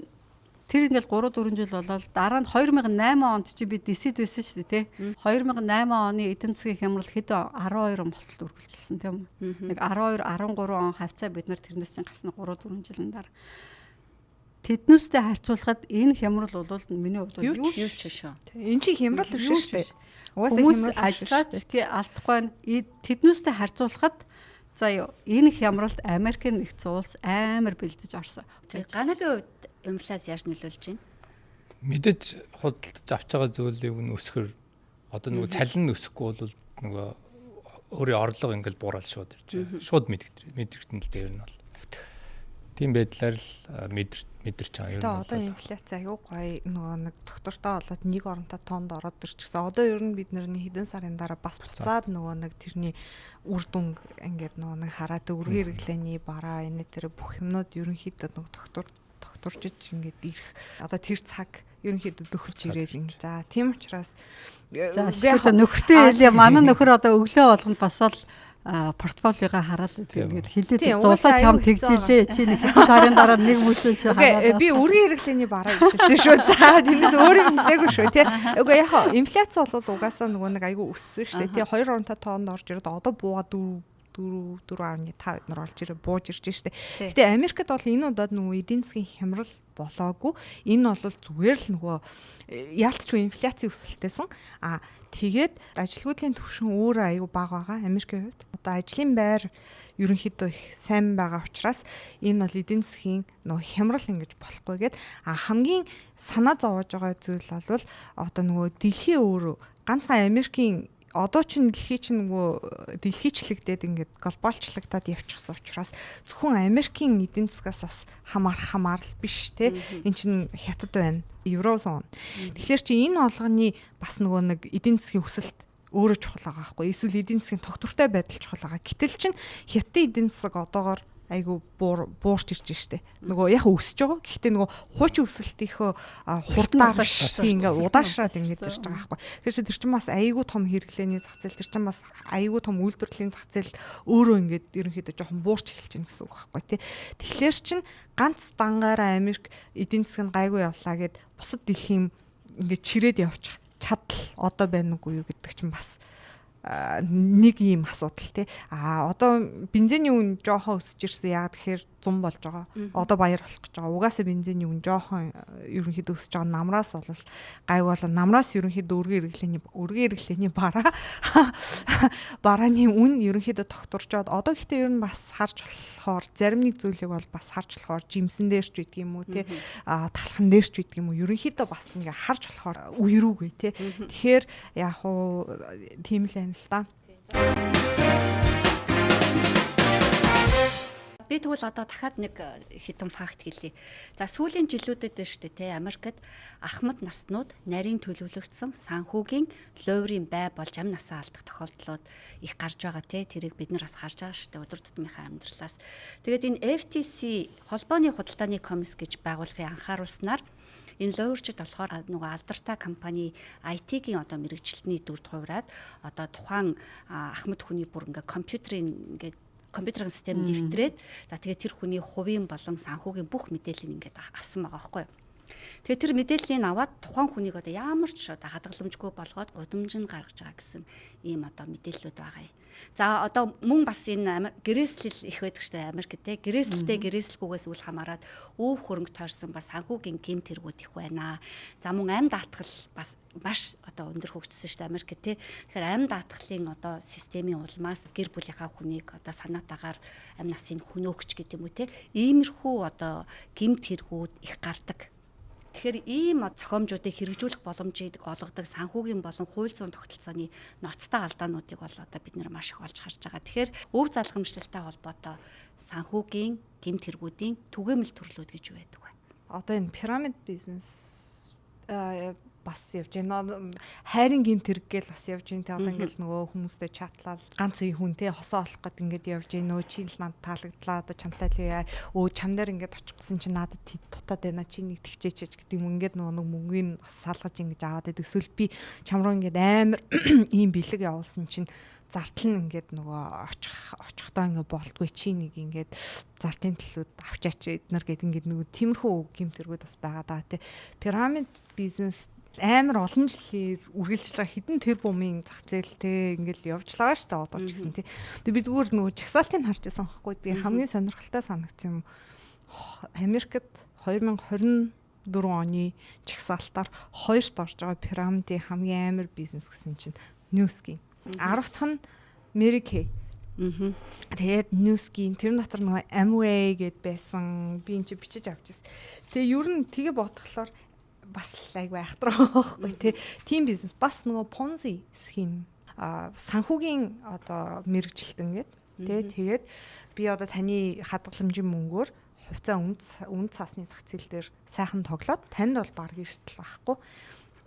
тэр ингээл 3 4 жил болоод дараа нь 2008 онд чи би DC-д байсан шүү дээ тий. 2008 оны эдийн засгийн хямрал хэд 12 он болтол үргэлжилсэн тийм үү. Нэг 12 13 он хавцаа бид нар тэрнээс чинь гарсан 3 4 жилийн дараа. Тэднүүстэй харьцуулахад энэ хямрал бол миний хувьд юу ч биш шүү. Энэ чинь хямрал биш шүү дээ. Угаасаа хямрал ажиллаач тий алдахгүй байна. Тэднүүстэй харьцуулахад за юу энэ хямралд Америкийн нэгдсэн улс амар бэлдэж орсон. Ганагийн хувьд инфляц яаж нөлөөлж байна? Мэдээж худалдаж авч байгаа зүйлийг нь өсгөр одоо нөгөө цалин нь өсөхгүй бол нөгөө Өөрийн орлого ингээл буурал шууд ирж байгаа. Шууд мэдрэгдэн л дээр нь бол. Тийм байдлаар л мэдэрч байгаа юм. Тэгээ одоо инфляц аягүй гоё нөгөө нэг доктортой болоод нэг оронтой тоонд ороод ирчихсэн. Одоо ер нь бид нэр хэдэн сарын дараа бас буцаад нөгөө нэг тэрний үр дүнг ингээд нөгөө нэг хараад өргөн хэрэглээний бараа энэ тэр бүх юмнууд ерөнхийдөө нөгөө доктор докторжиж ингээд ирэх одоо тэр цаг ерөнхийдөө дөхөрч ирээл ингэ. За тийм учраас за нөхөртэй хэлье. Манай нөхөр одоо өглөө болгонд бас л портфолиогоо хараад ингээд хилээд зулаа чам тэгжилээ. Чи нэг хэдэн сарын дараа нэг мүлсэн чи хараад. Би өргөн хэрэглээний бараа гэж хэлсэн шүү. За тэрнээс өөр юм хэлээгүй шүү тий. Үгүй яг инфляц бол угаасаа нөгөө нэг айгүй өссөн шүү дээ тий. 2 оронтой тоонд орж ирээд одоо буугаа 4 4 4.5 эднэр олж ирээ бууж ирж штэ. Гэтэ Америкт бол энэ удаад нөгөө эдийн засгийн хямрал болоогүй. Энэ бол зүгээр л нөгөө яалтчгүй инфляцийн өсөлтөөсөн. А тэгээд ажилгүйдлийн түвшин өөрөө аюу бага байгаа Америкийн хувьд. Одоо ажлын байр ерөнхийдөө их сайн байгаа учраас энэ бол эдийн засгийн нөгөө хямрал ингэж болохгүй гээд а хамгийн санаа зовоож байгаа зүйл бол одоо нөгөө дэлхийн өөрөө ганцхан Америкийн одоо чинь дэлхий чинь нөгөө дэлхийчлэгдээд ингээд глобалчлагдаад явчихсан учраас зөвхөн Америкийн эдийн засгаас бас хамаарах хамаарал биш те. Эн чинь хятад байна, еврозон. Тэгэхээр чи энэ болгоны бас нөгөө нэг эдийн засгийн өсөлт өөрөө чухал байгаа байхгүй. Эсвэл эдийн засгийн тогтвортой байдал чухал байгаа. Гэтэл чин хятадын эдийн засаг одоогоор айгу буурч ирж штэ. Нөгөө яг өсөж байгаа. Гэхдээ нөгөө хуучин өсөлтийнхөө хурдаар тийм ингээ удаашраад ингээд ирж байгаа байхгүй. Тэгэхээр тэр чинь бас айгу том хэрэглээний зах зээл, тэр чинь бас айгу том үйлдвэрлэлийн зах зээл өөрөө ингээд ерөнхийдөө жоохон буурч эхэлж байна гэсэн үг байхгүй тий. Тэгэхээр чин ганц дангаараа Америк эдийн засаг нь гайгүй явлаа гэд бусад дэлхийн ингээд чирээд явчих чадал одоо байна уугүй юу гэдэг чинь бас нэг ийм асуудал тий. А одоо бензиний үн жоохон өсөж ирсэн. Яг тэгэхээр 100 болж байгаа. Одоо баяр болох гэж байгаа. Угаасаа бензиний үн жоохон ерөнхийдөө өсөж байгаа. Намраас бол гайг болоо. Намраас ерөнхийдөө өргөн хэрэглээний бараа барааны үн ерөнхийдөө тогтворчоод одоо гэхдээ ер нь бас харж болохоор зарим нэг зүйлийг бол бас харж болохоор жимсэн дээр ч байдаг юм уу тий. А талхан дээр ч байдаг юм уу. Ерөнхийдөө бас ингээ харж болохоор үерүүгүй тий. Тэгэхээр яг уу тийм л байна л да. Би тэгвэл одоо дахиад нэг хитэн факт хэлье. За сүүлийн жилүүдэд шүү дээ те Америкт ахмад наснууд нарийн төлөвлөгдсөн санхүүгийн луйврын бай болж амь насаа алдах тохиолдлууд их гарч байгаа те тэрийг бид нар бас харж байгаа шүү дээ өдөр тутмынхаа амьдралаас. Тэгээд энэ FTC холбооны худалдааны комисс гэж байгууллагын анхааруулснаар энэ луйварчид болохоор нөгөө алдартай компани IT-гийн одоо мэрэгжилтний дүрд хувираад одоо тухайн ахмад хүний бүр ингээ компьютерийн ингээ компьютерийн систем нэвтрээд за тэгээд тэр хүний хувийн болон санхүүгийн бүх мэдээллийг ингээд авсан байгаа байхгүй юу. Тэгээд тэр мэдээллийг аваад тухайн хүнийг одоо ямар ч одоо хадгаламжгүй болгоод гудамж нь гаргаж байгаа гэсэн ийм одоо мэдээллүүд байгаа юм. За одоо мөн бас энэ гэрээслэл их байдаг штэ Америкт те. Гэрээслэлтэй гэрээслэлгүйгээс үл хамааран өв хөрөнгө тойрсон бас санхүүгийн гэмт хэрэгүүд их байна. За мөн амь даатгал бас маш одоо өндөр хөгжсөн штэ Америкт те. Тэгэхээр амь даатгалын одоо системийн улмаас гэр бүлийнхаа хүнийг одоо санаатаагаар амь насын хөнөөгч гэдэг юм уу те. Иймэрхүү одоо гэмт хэрэгүүд их гардаг. Тэгэхээр ийм зохиомжуудыг хэрэгжүүлэх боломжийг олгодог санхүүгийн болон хууль зүйн тогтолцооны ноцтой алдаануудыг бол одоо бид нэр маш их олж харж байгаа. Тэгэхээр өв залгамжлалтай холбоотой санхүүгийн гэмт хэрэгүүдийн түгээмэл төрлүүд гэж юу байдаг вэ? Одоо энэ пирамид бизнес бас явж байна. Хайрын гэмт хэрэг гээл бас явж байна. Тэ одоо ингээл нөгөө хүмүүстэй чатлал ганц үе хүн те хосоо олох гээд ингээд явж байна. Нөө чи л надад таалагдлаа. Одоо чамтай л яа. Өө чам дээр ингээд очих гэсэн чи надад дутаад байна. Чи нэг тэгчээч гэдэг юм ингээд нөгөө нэг мөнгийг бас салгаж ингэж аваад байдаг. Эсвэл би чам руу ингээд амар ийм бэлэг явуулсан чинь зардал нь ингээд нөгөө очихдоо ингээд болтгүй чи нэг ингээд зардлын төлөөд авчаач эднэр гээд ингээд нөгөө тиймэрхүү гэмт хэрэгүүд бас байгаа даа тий. Пирамид бизнес амар олон жилээр үргэлжилж байгаа хэдэн тэр бумын зах зээл те ингээл явж л байгаа шүү дээ одоо ч гэсэн тий. Тэгээ би зүгээр нөгөө жагсаалтыг харж байсан байхгүй. Тэгээ хамгийн сонирхолтой санагдсан юм Америкт 2024 оны жагсаалтаар хоёрт орж байгаа пирамидын хамгийн амар бизнес гэсэн чинь Newskin. 10 дахь нь Mary Kay. Тэгээд Newskin тэр дотор нөгөө Amway гэд байсан. Би энэ чи бичиж авч ирсэн. Тэгээ ер нь тэгээ бодглохлоор бас л айгүй айхтар байхгүй тий. Тим бизнес бас нөгөө Ponzi схем. санхүүгийн одоо мэргэжилтэн гээд тий, тэгээд би одоо таны хадгаламжийн мөнгөөр хувьцаа үнд цаасны зах зээл дээр сайхан тоглоод танд бол баг эрсдэл байхгүй,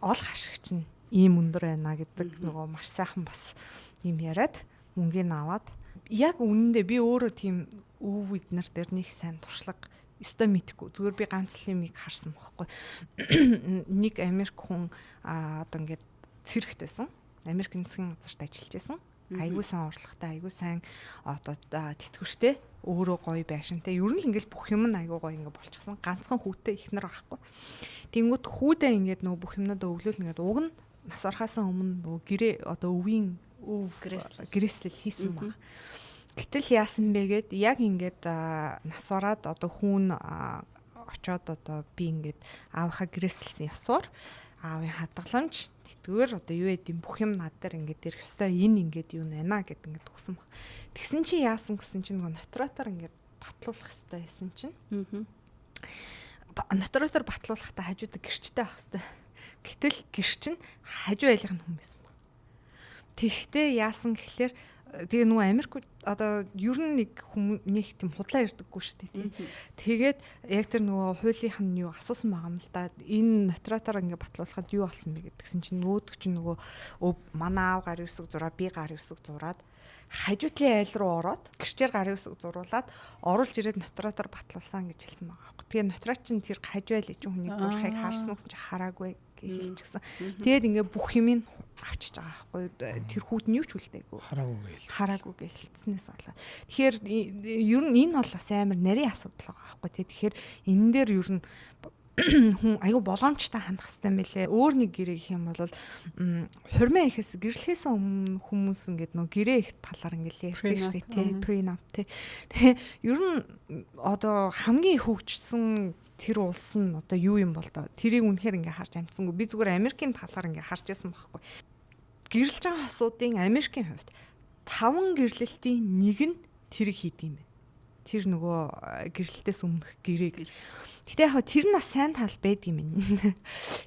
олох ашиг чинь ийм өндөр байна гэдэг нөгөө маш сайхан бас юм яриад мөнгийг аваад, яг үнэндээ би өөрөө тийм өв эднэр дээр нэг сайн туршлага өстой мэдэхгүй. Зүгээр би ганц л юмыг харсан байхгүй. Нэг Америк хүн одоо ингээд цэрэгт байсан. Америк засгийн газарт ажиллаж байсан. Айгуу сайн орлоготой, айгуу сайн одоо тэтгэвртэй, өөрөө гоё байшинтай. Ер нь л ингээл бүх юм нь айгуу гоё ингээ болчихсон. Ганцхан хүүтэй эхнэр байхгүй. Тэнгүүд хүүдээ ингээд нөгөө бүх юмнуудаа өвлөөл, ингээд уг нь нас орохоос өмнө нөгөө гэрээ одоо өвийн өв гэрээслэл хийсэн баг. Гэтэл яасан бэ гэд яг ингээд нас ороод одоо хүүн очоод одоо би ингээд аавынхаа гэрээсэлсэн ёсоор аавын хадгаламж тэтгэвэр одоо юу гэдэм бүх юм над дээр ингээд ирэх ёстой, энэ ингээд юу байна гэд ингээд өгсөн баг. Тэгсэн чинь яасан гэсэн чинь нөгөө нотариатаар ингээд батлуулах ёстой байсан чинь. Нотариатаар батлуулахдаа хажуудаа гэрчтэй байх ёстой. Гэтэл гэрч нь хажуу айлынх нь хүн байсан баг. Тэгэхдээ яасан гэхлээр тэгээ нөгөө Америк одоо ер нь нэг хүмүүс нэг тийм худлаа ярьдаггүй шүү дээ, тий. Тэгээд яг тэр нөгөө хуулийнх нь юу асуусан байгаа юм л да. Энэ нотариатаар ингээ батлуулахад юу болсон бэ гэдгсэн чинь нөгөөдөг чинь нөгөө манай аав гарын үсэг зураа, би гарын үсэг зураад хажуутлын айл руу ороод гэрчээр гарын үсэг зуруулад оруулж ирээд нотариатаар батлуулсан гэж хэлсэн байгаа байхгүй. Тэгээ нотариат чинь тэр хажуу айлын чинь хүнийг зурхыг харсан гэсэн чинь хараагүй гэж хэлчихсэн. Тэгээд ингээ бүх юмыг авчиж байгаа байхгүй. Тэр хүүд нь юу ч үлдээгүй. Хараагүй гээл. Хараагүй гэж хэлснээс болоод. Тэгэхээр ер нь энэ бол бас амар нарийн асуудал байгаа байхгүй. Тэгэхээр энэ дээр ер нь хүн айгүй боломжтой хандах хэрэгтэй мэлээ. Өөр нэг гэрээ гэх юм бол хурмын ихээс гэрлэхээс өмнө хүмүүс ингээд нөө гэрээ их талаар ингээд ярьдаг шүү дээ, тий, prenup, тий. Тэгээ ер нь одоо хамгийн их хөгжсөн тэр улс нь одоо юу юм бол доо? Тэрийг үнэхээр ингээ харж амжсангүй. Би зүгээр Америкийн талаар ингээ харж байсан байхгүй. Гэрлэж байгаа хосуудын Америкийн хувьд 5 гэрлэлтийн нэг нь тэрийг хийдэг юм байна. Тэр нөгөө гэрлэлтээс өмнөх гэрээг. Гэтэ яг тэр нь бас сайн тал байдаг юм байна.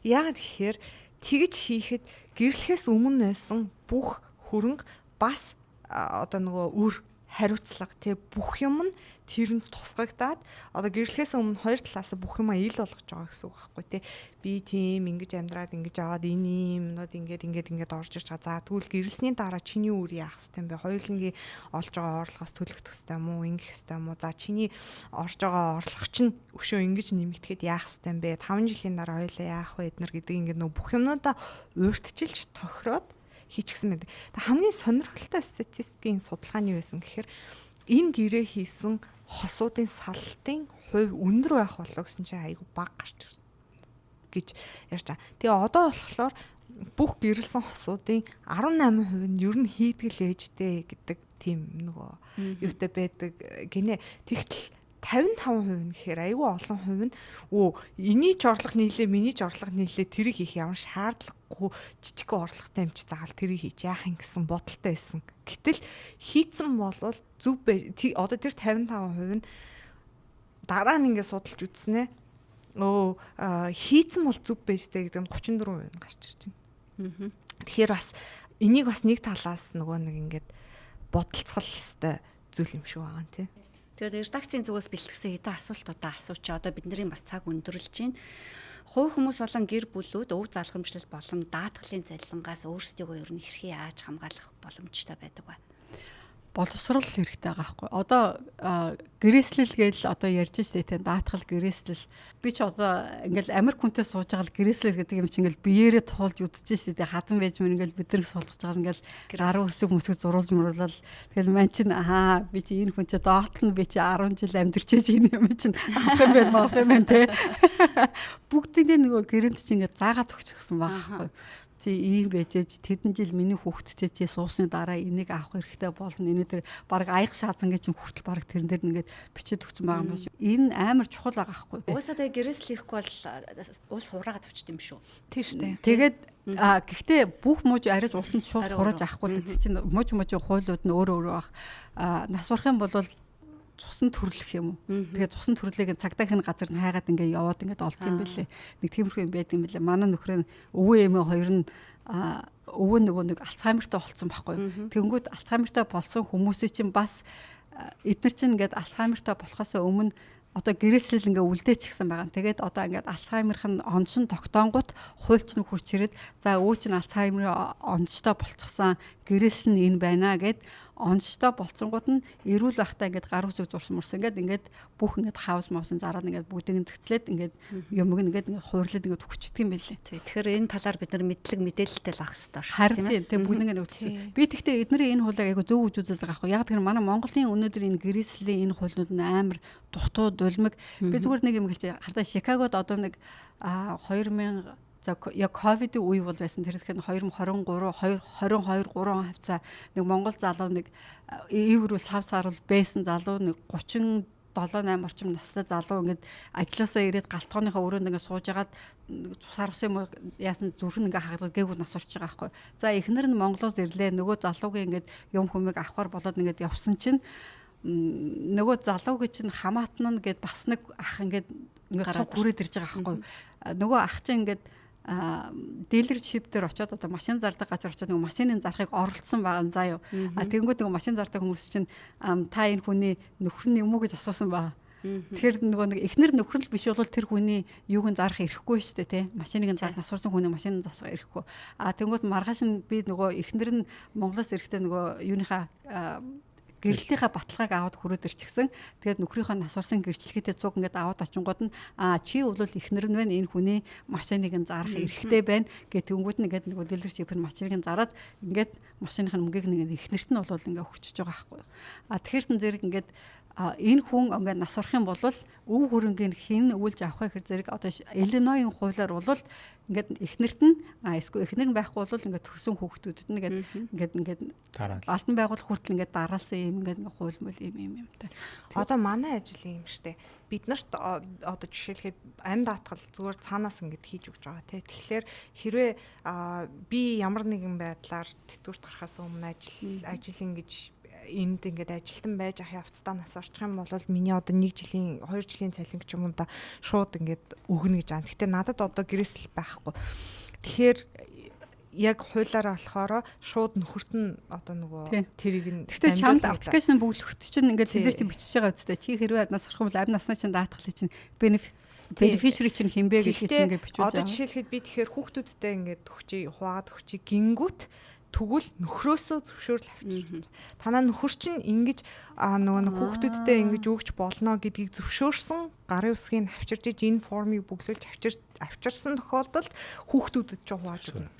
Яагаад гэхээр тэгж хийхэд гэрлэхээс өмнө байсан бүх хөрөнгө бас одоо нөгөө үр хариуцлага тий бүх юм нь тэр нь тусгагдаад одоо гэрлэхээс өмнө хоёр талаас бүх юмаа ил болгож байгаа гэсэн үг байхгүй тий. Би тийм ингэж амьдраад ингэж аваад энэ юмнууд ингээд ингээд ингээд орж ирж байгаа. За тэгвэл гэрлэсний дараа чиний үр яах хэвтэй юм бэ? Хоёулангийн олж байгаа орлогоос төлөх хэвтэй юм уу? Ингэх хэвтэй юм уу? За чиний орж байгаа орлого чинь өшөө ингэж нэмэгдэхэд яах хэвтэй юм бэ? 5 жилийн дараа хоёулаа яах вэ эднэр гэдэг ингээд нөө бүх юмнуудаа урьдчилж тохироод хийчихсэн байдаг. Хамгийн сонирхолтой статистикийн судалгаа нь юу байсан гэхээр энэ гэрээ хийсэн хосуудын салтын хувь өндөр байх болов гэсэн чинь айгүй бага гарч ирсэн гэж ярьж байгаа. Тэгээ одоо болохоор бүх гэрэлсэн хосуудын 18% нь ер нь хийдгэл ээжтэй гэдэг тийм нөгөө юутай байдаг гинэ. Тэгтэл 55% нь гэхээр айгүй олон хувь нь өө эний ч орлого нийлээ, миний ч орлого нийлээ, тэрийг хийх ямар шаардлагагүй, жижиг орлоготой юм чи заавал тэрийг хийж яах юм гэсэн бодолтой байсан. Гэтэл хийцэн болвол зөв, одоо тэр 55% нь дараа нь ингээд судалж үзснэ. Өө хийцэн бол зөв байж тээ гэдэг нь 34% нь гарч ирж байна. Тэгэхээр бас энийг бас нэг талаас нөгөө нэг ингээд бодолцох ёстой зүйл юм шиг байгаа юм тий. Тэгээд редакцийн зүгээс бэлтгэсэн хэдэн асуултуудаа асууч. Одоо бидний бас цаг өндөрлөж байна. Хувь хүмүүс болон гэр бүлүүд өв залгамжлал болон даатгалын залилангаас өөрсдийгөө ер нь хэрхэн яаж хамгаалах боломжтой байдаг вэ? Боловсрол хэрэгтэй байгаа байхгүй. Одоо гэрээслэл гээл одоо ярьж штэ тэ, даатгал гэрээслэл. Би ч одоо ингээл Америк хүнтэй сууж байгаа л гэрээслэл гэдэг юм чи ингээл биеэрээ туулж үзэж штэ тэ, хадан байж мөр ингээл бид нар суулгаж байгаа ингээл гарын үсэг мүсэг зуруулж муруулал тэгэл ман чин аа би чи энэ хүн чи доотлно, би чи 10 жил амьдэрчээж энэ юм чин авах юм байна маах юм байна тэ. Бүгднийг нөгөө гэрээнд чи ингээд заагаад өгчихсөн байгаа байхгүй. Чи ийм байжээж тэдэн жил миний хүүхэдтэй чи суусны дараа энийг авах хэрэгтэй болно. Энэ тэр баг аяг шаазан гэж хүртэл баг тэрэн дээр ингээд бичээд өгсөн байгаа юм байна. Энэ амар чухал байгаа байхгүй. Угаасаа тэгээ гэрээсэл хийхгүй бол улс хураагаад авчт юм шүү. Тийм шүү дээ. Тэгээд гэхдээ бүх мужи ариж улсанд шууд хурааж авахгүй л тэр чинь муж мужийн хуулиуд нь өөр өөр байх. Нас барах юм бол Цусан төрлөх юм уу. Тэгээд цусан төрлийг цагдаагийн газар нь хайгаад ингээ яваад ингээд олд юм бэлээ. Нэг тиймэрхүү юм байдаг юм бэлээ. Манай нөхөр нь өвөө эмээ хоёр нь өвөө нөгөө нэг Альцгеймертэй болцсон байхгүй юу. Тэнгүүд Альцгеймертэй болсон хүмүүсийн чинь бас эдгээр чинь ингээд Альцгеймертэй болохоос өмнө одоо гэрээслэл ингээ үлдээчихсэн байгаа. Тэгээд одоо ингээд Альцгеймерх нь оншин тогтоонгууд хуульч нь хурч ирээд за өө чинь Альцгеймерийн онцтой болчихсон, гэрээсэл нь энэ байна гэд онцтой болцсонгууд нь эрүүл байхдаа ингээд гар үсэг зурсан мурсан ингээд ингээд бүх ингээд хаус маусын зараад ингээд бүгдийг нь зэгцлээд ингээд юмг нь ингээд ингээд хуурлаад ингээд өгчдөг юм байлээ. Тэгэхээр энэ талаар бид нар мэдлэг мэдээлэлтэй л авах хэрэгтэй шүү дээ, тийм ээ. Тэгээ бүгд ингээд өгчдөг. Би тэгтээ эднэрийн энэ хуулийг айгу зөв үж үзэл байгаа хгүй. Яг тэр манай Монголын өнөөдөр энэ гэрээслийн энэ хуулиуд нь амар дутуу дулмиг. Би зүгээр нэг юм хэлж хардаа Чикагод одоо нэг 2000 за яг ковидын үе бол байсан. Тэр тэгэхээр 2023 2 22 3 хавцаа нэг Монгол залуу нэг иврүү сав саруул байсан залуу нэг 37 8 орчим настай залуу ингээд ажилласаа ирээд галтгооныхоо өрөөнд ингээд сууж агаад цус харвсан юм яасан зүрх нь ингээд хагдаад гээгүй нас орж байгаа байхгүй. За эхнэр нь Монголоос ирлээ. Нөгөө залуугийн ингээд юм хүмийг авахар болоод ингээд явсан чинь нөгөө залуугийн чинь хамаатан нь гээд бас нэг ах ингээд ингээд цуг хүрээд ирж байгаа байхгүй. Нөгөө ах чинь ингээд дилершип дээр очиод одоо машин зардаг газар очиод нөгөө машины зарахыг оролцсон байгаа заа юу. А тэгэнгүүт нөгөө машин зардаг хүмүүс чинь та энэ хүний нөхөр нь юм уу гэж асуусан байгаа. Тэгэхээр нөгөө нэг эхнэр нөхөр л биш бол тэр хүний юуг нь зарах эрхгүй шүү дээ, тий. Машиныг нь зарах нас орсон хүний машиныг засах эрхгүй. А тэгэнгүүт маргааш нь би нөгөө эхнэр нь Монголоос ирэхдээ нөгөө юуныхаа гэрлэлийнхаа баталгааг аваад хүрээд ирчихсэн. Тэгээд нөхрийнхөө нас орсон гэрчлэгээтэй цуг ингээд аваад очингууд нь аа чи бол эхнэр нь байна, энэ хүний машиныг нь зарах эрхтэй байна гэх тэнгууд нь ингээд нөгөө дилершип нь машиныг нь зараад ингээд машиных нь мөнгийг нэг эхнэрт нь бол ингээд өгчөж байгаа байхгүй юу. А тэгэхээр тэн зэрэг ингээд энэ хүн ингээд нас орох юм бол өв хөрөнгийг хэн өвлж авах вэ гэхэр зэрэг одоо Иллинойн хуулиар бол ингээд эхнэрт нь эсвэл эхнэр нь байхгүй бол ингээд төрсэн хүүхдүүдэд нь ингээд ингээд ингээд алтан байгууллага хүртэл ингээд дараалсан юм ингээд хууль мөл юм юм юмтай. Одоо манай ажил юм штэ. Бид нарт одоо жишээлхэд амь даатгал зүгээр цаанаас ингээд хийж өгч байгаа тий. Тэгэхээр хэрвээ би ямар нэгэн байдлаар тэтгэврт гарахаас өмнө ажил ажил ингэж энд ингээд ажилтан байж ах явцдаа нас орчих юм бол миний одоо 1 жилийн 2 жилийн цалин ч юм уу да шууд ингээд өгнө гэж аа. Гэтэ надад одоо гэрээсэл байхгүй. Тэгэхээр яг хуулиараа болохоор шууд нөхөрт нь одоо нөгөө тэрийг нь Гэхдээ чамд application бөглөхт чинь ингээд тэд нар чинь бичиж байгаа үстэй. Чи хэрвээ нас орох юм бол амь наснаа чинь даатгалыг чинь beneficiary чинь хэн бэ гэдгийг чинь ингээд бичүүлж байгаа. Одоо жишээлхэд би тэгэхээр хүүхдүүдтэй ингээд төгчий хуваагаад өгчий гингүүт тэгвэл нөхрөөсөө зөвшөөрөл авчирч. Танаа нөхөр чинь ингэж нөгөө нэг хүүхдүүдтэй ингэж өгч болно гэдгийг зөвшөөрсөн гарын үсгийг авчирч иж энэ формыг бүглүүлж авчирсан тохиолдолд хүүхдүүдэд ч хувааж өгнө.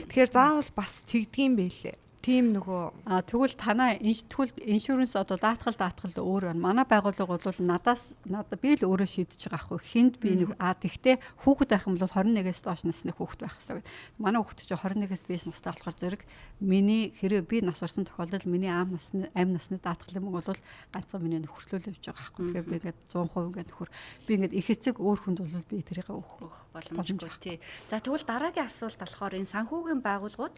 Тэгэхээр заавал бас тэгдгийм байлээ. Тийм нөгөө тэгвэл танаа тэгвэл иншүрэнс одоо даатгал өөр байна. Манай байгууллага бол надаас би л өөрөө шийдэж байгаа хгүй. Хинд би нэг тэгтээ хүүхэд байх юм бол 21-ээс доош насны хүүхэд байх хэрэгтэй гэдэг. Манай хүүхэд чинь 21-ээс дээш настай болохоор зэрэг миний хэрэг би нас орсон тохиолдолд миний амь насны даатгалын мөнгө бол ганцхан миний нөхөрлөл явж байгаа хгүй. Тэгэхээр би ингээд 100% ингээд нөхөр би ингээд их эцэг өөр хүнд бол би тэрийг өгөх боломжгүй тий. За тэгвэл дараагийн асуулт болохоор энэ санхүүгийн байгууллагууд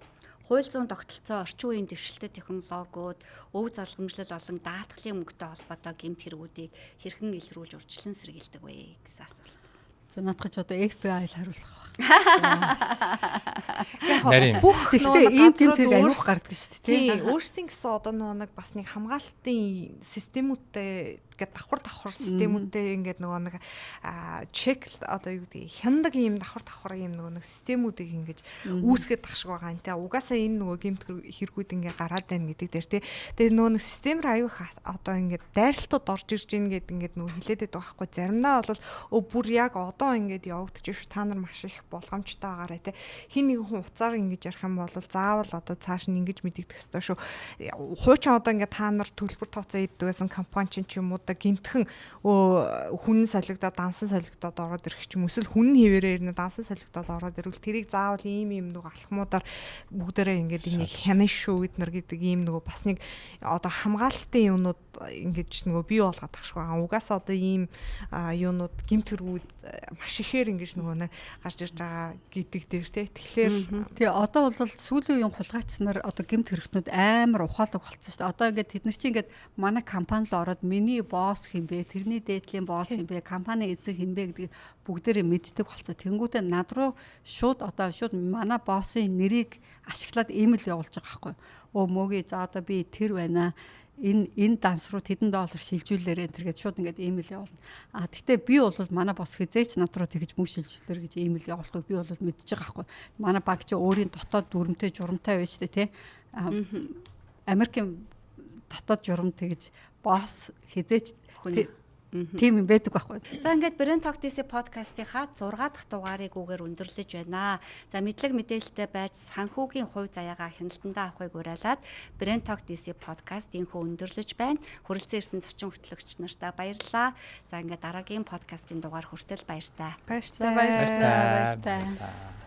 хууль зүйн тогтолцоо, орчин үеийн дэвшилтэй технологиуд, өв залгамжлал болон даатгалын мөнгөтэй холбоотой гэмт хэрэгүүдийг хэрхэн илрүүлж урьдчилан сэргийлдэг вэ гэсэн асуулт. За наадах чи одоо FBI л хариулах байх. Бүх нөгөө ийм гэмт хэрэг аюух гардаг шүү дээ. Тийм, өөрсдийн гэсэн одоо нөгөө нэг бас нэг хамгаалтын системүүдтэй ингээд давхар системүүдтэй ингээд нөгөө нэг чек одоо юу гэдэг хяндаг ийм давхар ийм нөгөө нэг системүүдийг ингэж үүсгээд тах шиг байгаа юм те. Угаасаа энэ нөгөө гэмт хэрэгүүд ингээд гараад байна гэдэг дээр те. Тэгээ нөгөө нэг систем рүү аюух одоо ингээд дайралтууд орж ирж ийн гэд ингээд нөгөө хилээд байдаг байхгүй. Заримдаа бол бүр яг одоо ингээд явагдчих шүү. Та нар маш их болгоомжтой байгаарай те. Хин нэгэн хүн уцаар ингэж ярих юм бол заавал одоо цааш нь ингэж мэдэгдэх ёстой шүү. Хуучин одоо ингээд та нар төлбөр тооцоо хийдэг байсан компани чинь ч юм уу гинтхэн хүн солигдоод дансан солигдоод ороод ирэх ч юм эсвэл хүн хэвээрээ ирнэ дансан солигдоод ороод ирвэл тэрийг заавал ийм ийм нөгөө алхмуудаар бүгдээрээ ингээд энийг хянана шүү бид нар гэдэг ийм нөгөө бас нэг одоо хамгаалтын юмнууд ингэж нөгөө бий болгоод тах шиг байгаа. Угаасаа одоо ийм юунууд гэмт хэргүүд маш ихээр ингэж нөгөө нэг гарч ирж байгаа гэдэг дээр те. Тэгэхээр тий, одоо бол сүүлийн үеийн хулгайч нар одоо гэмт хэрэгтнүүд амар ухаалаг болцсон шүү дээ. Одоо ингээд тэд нар чинь ингээд манай компани руу ороод миний босс хэн бэ, тэрний дээдлийн босс хэн бэ, компани эзэн хэн бэ гэдгийг бүгдээрээ мэддэг болцсон. Тэнгүүтээ над руу шууд одоо шууд манай боссын нэрийг ашиглаад имэйл явуулж байгаа байхгүй. Өө мөгийн за одоо би тэр байна, энэ данс руу тэдэн доллар шилжүүлээрэй энэ гээд шууд ингээд имэйл явуулна. А тэгтээ би бол манай босс хэзээ ч над руу тэгж мөнгө шилжүүлээрэй гэж имэйл явуулахыг би бол мэдчихэж байгаа байхгүй. Манай банк чи өөрийн дотоод дүрмтэй журамтай байж тээ, тий. Америкийн дотоод журам тэгж босс хэзээ ч тийм юм байдаг байхгүй. За ингээд Brain Talk DC подкастынхаа 6 дахь дугаарыг үгээр өндөрлөж байна. За мэдлэг мэдээлэлтэй байж санхүүгийн хувь заяагаа хяналтандаа авахыг уриалаад Brain Talk DC подкаст инхүү өндөрлөж байна. Хүрэлцэн ирсэн зочин хөтлөгч нартаа баярлалаа. За ингээд дараагийн подкастын дугаар хүртэл баяртай. Баяртай. Баяртай. Баяртай.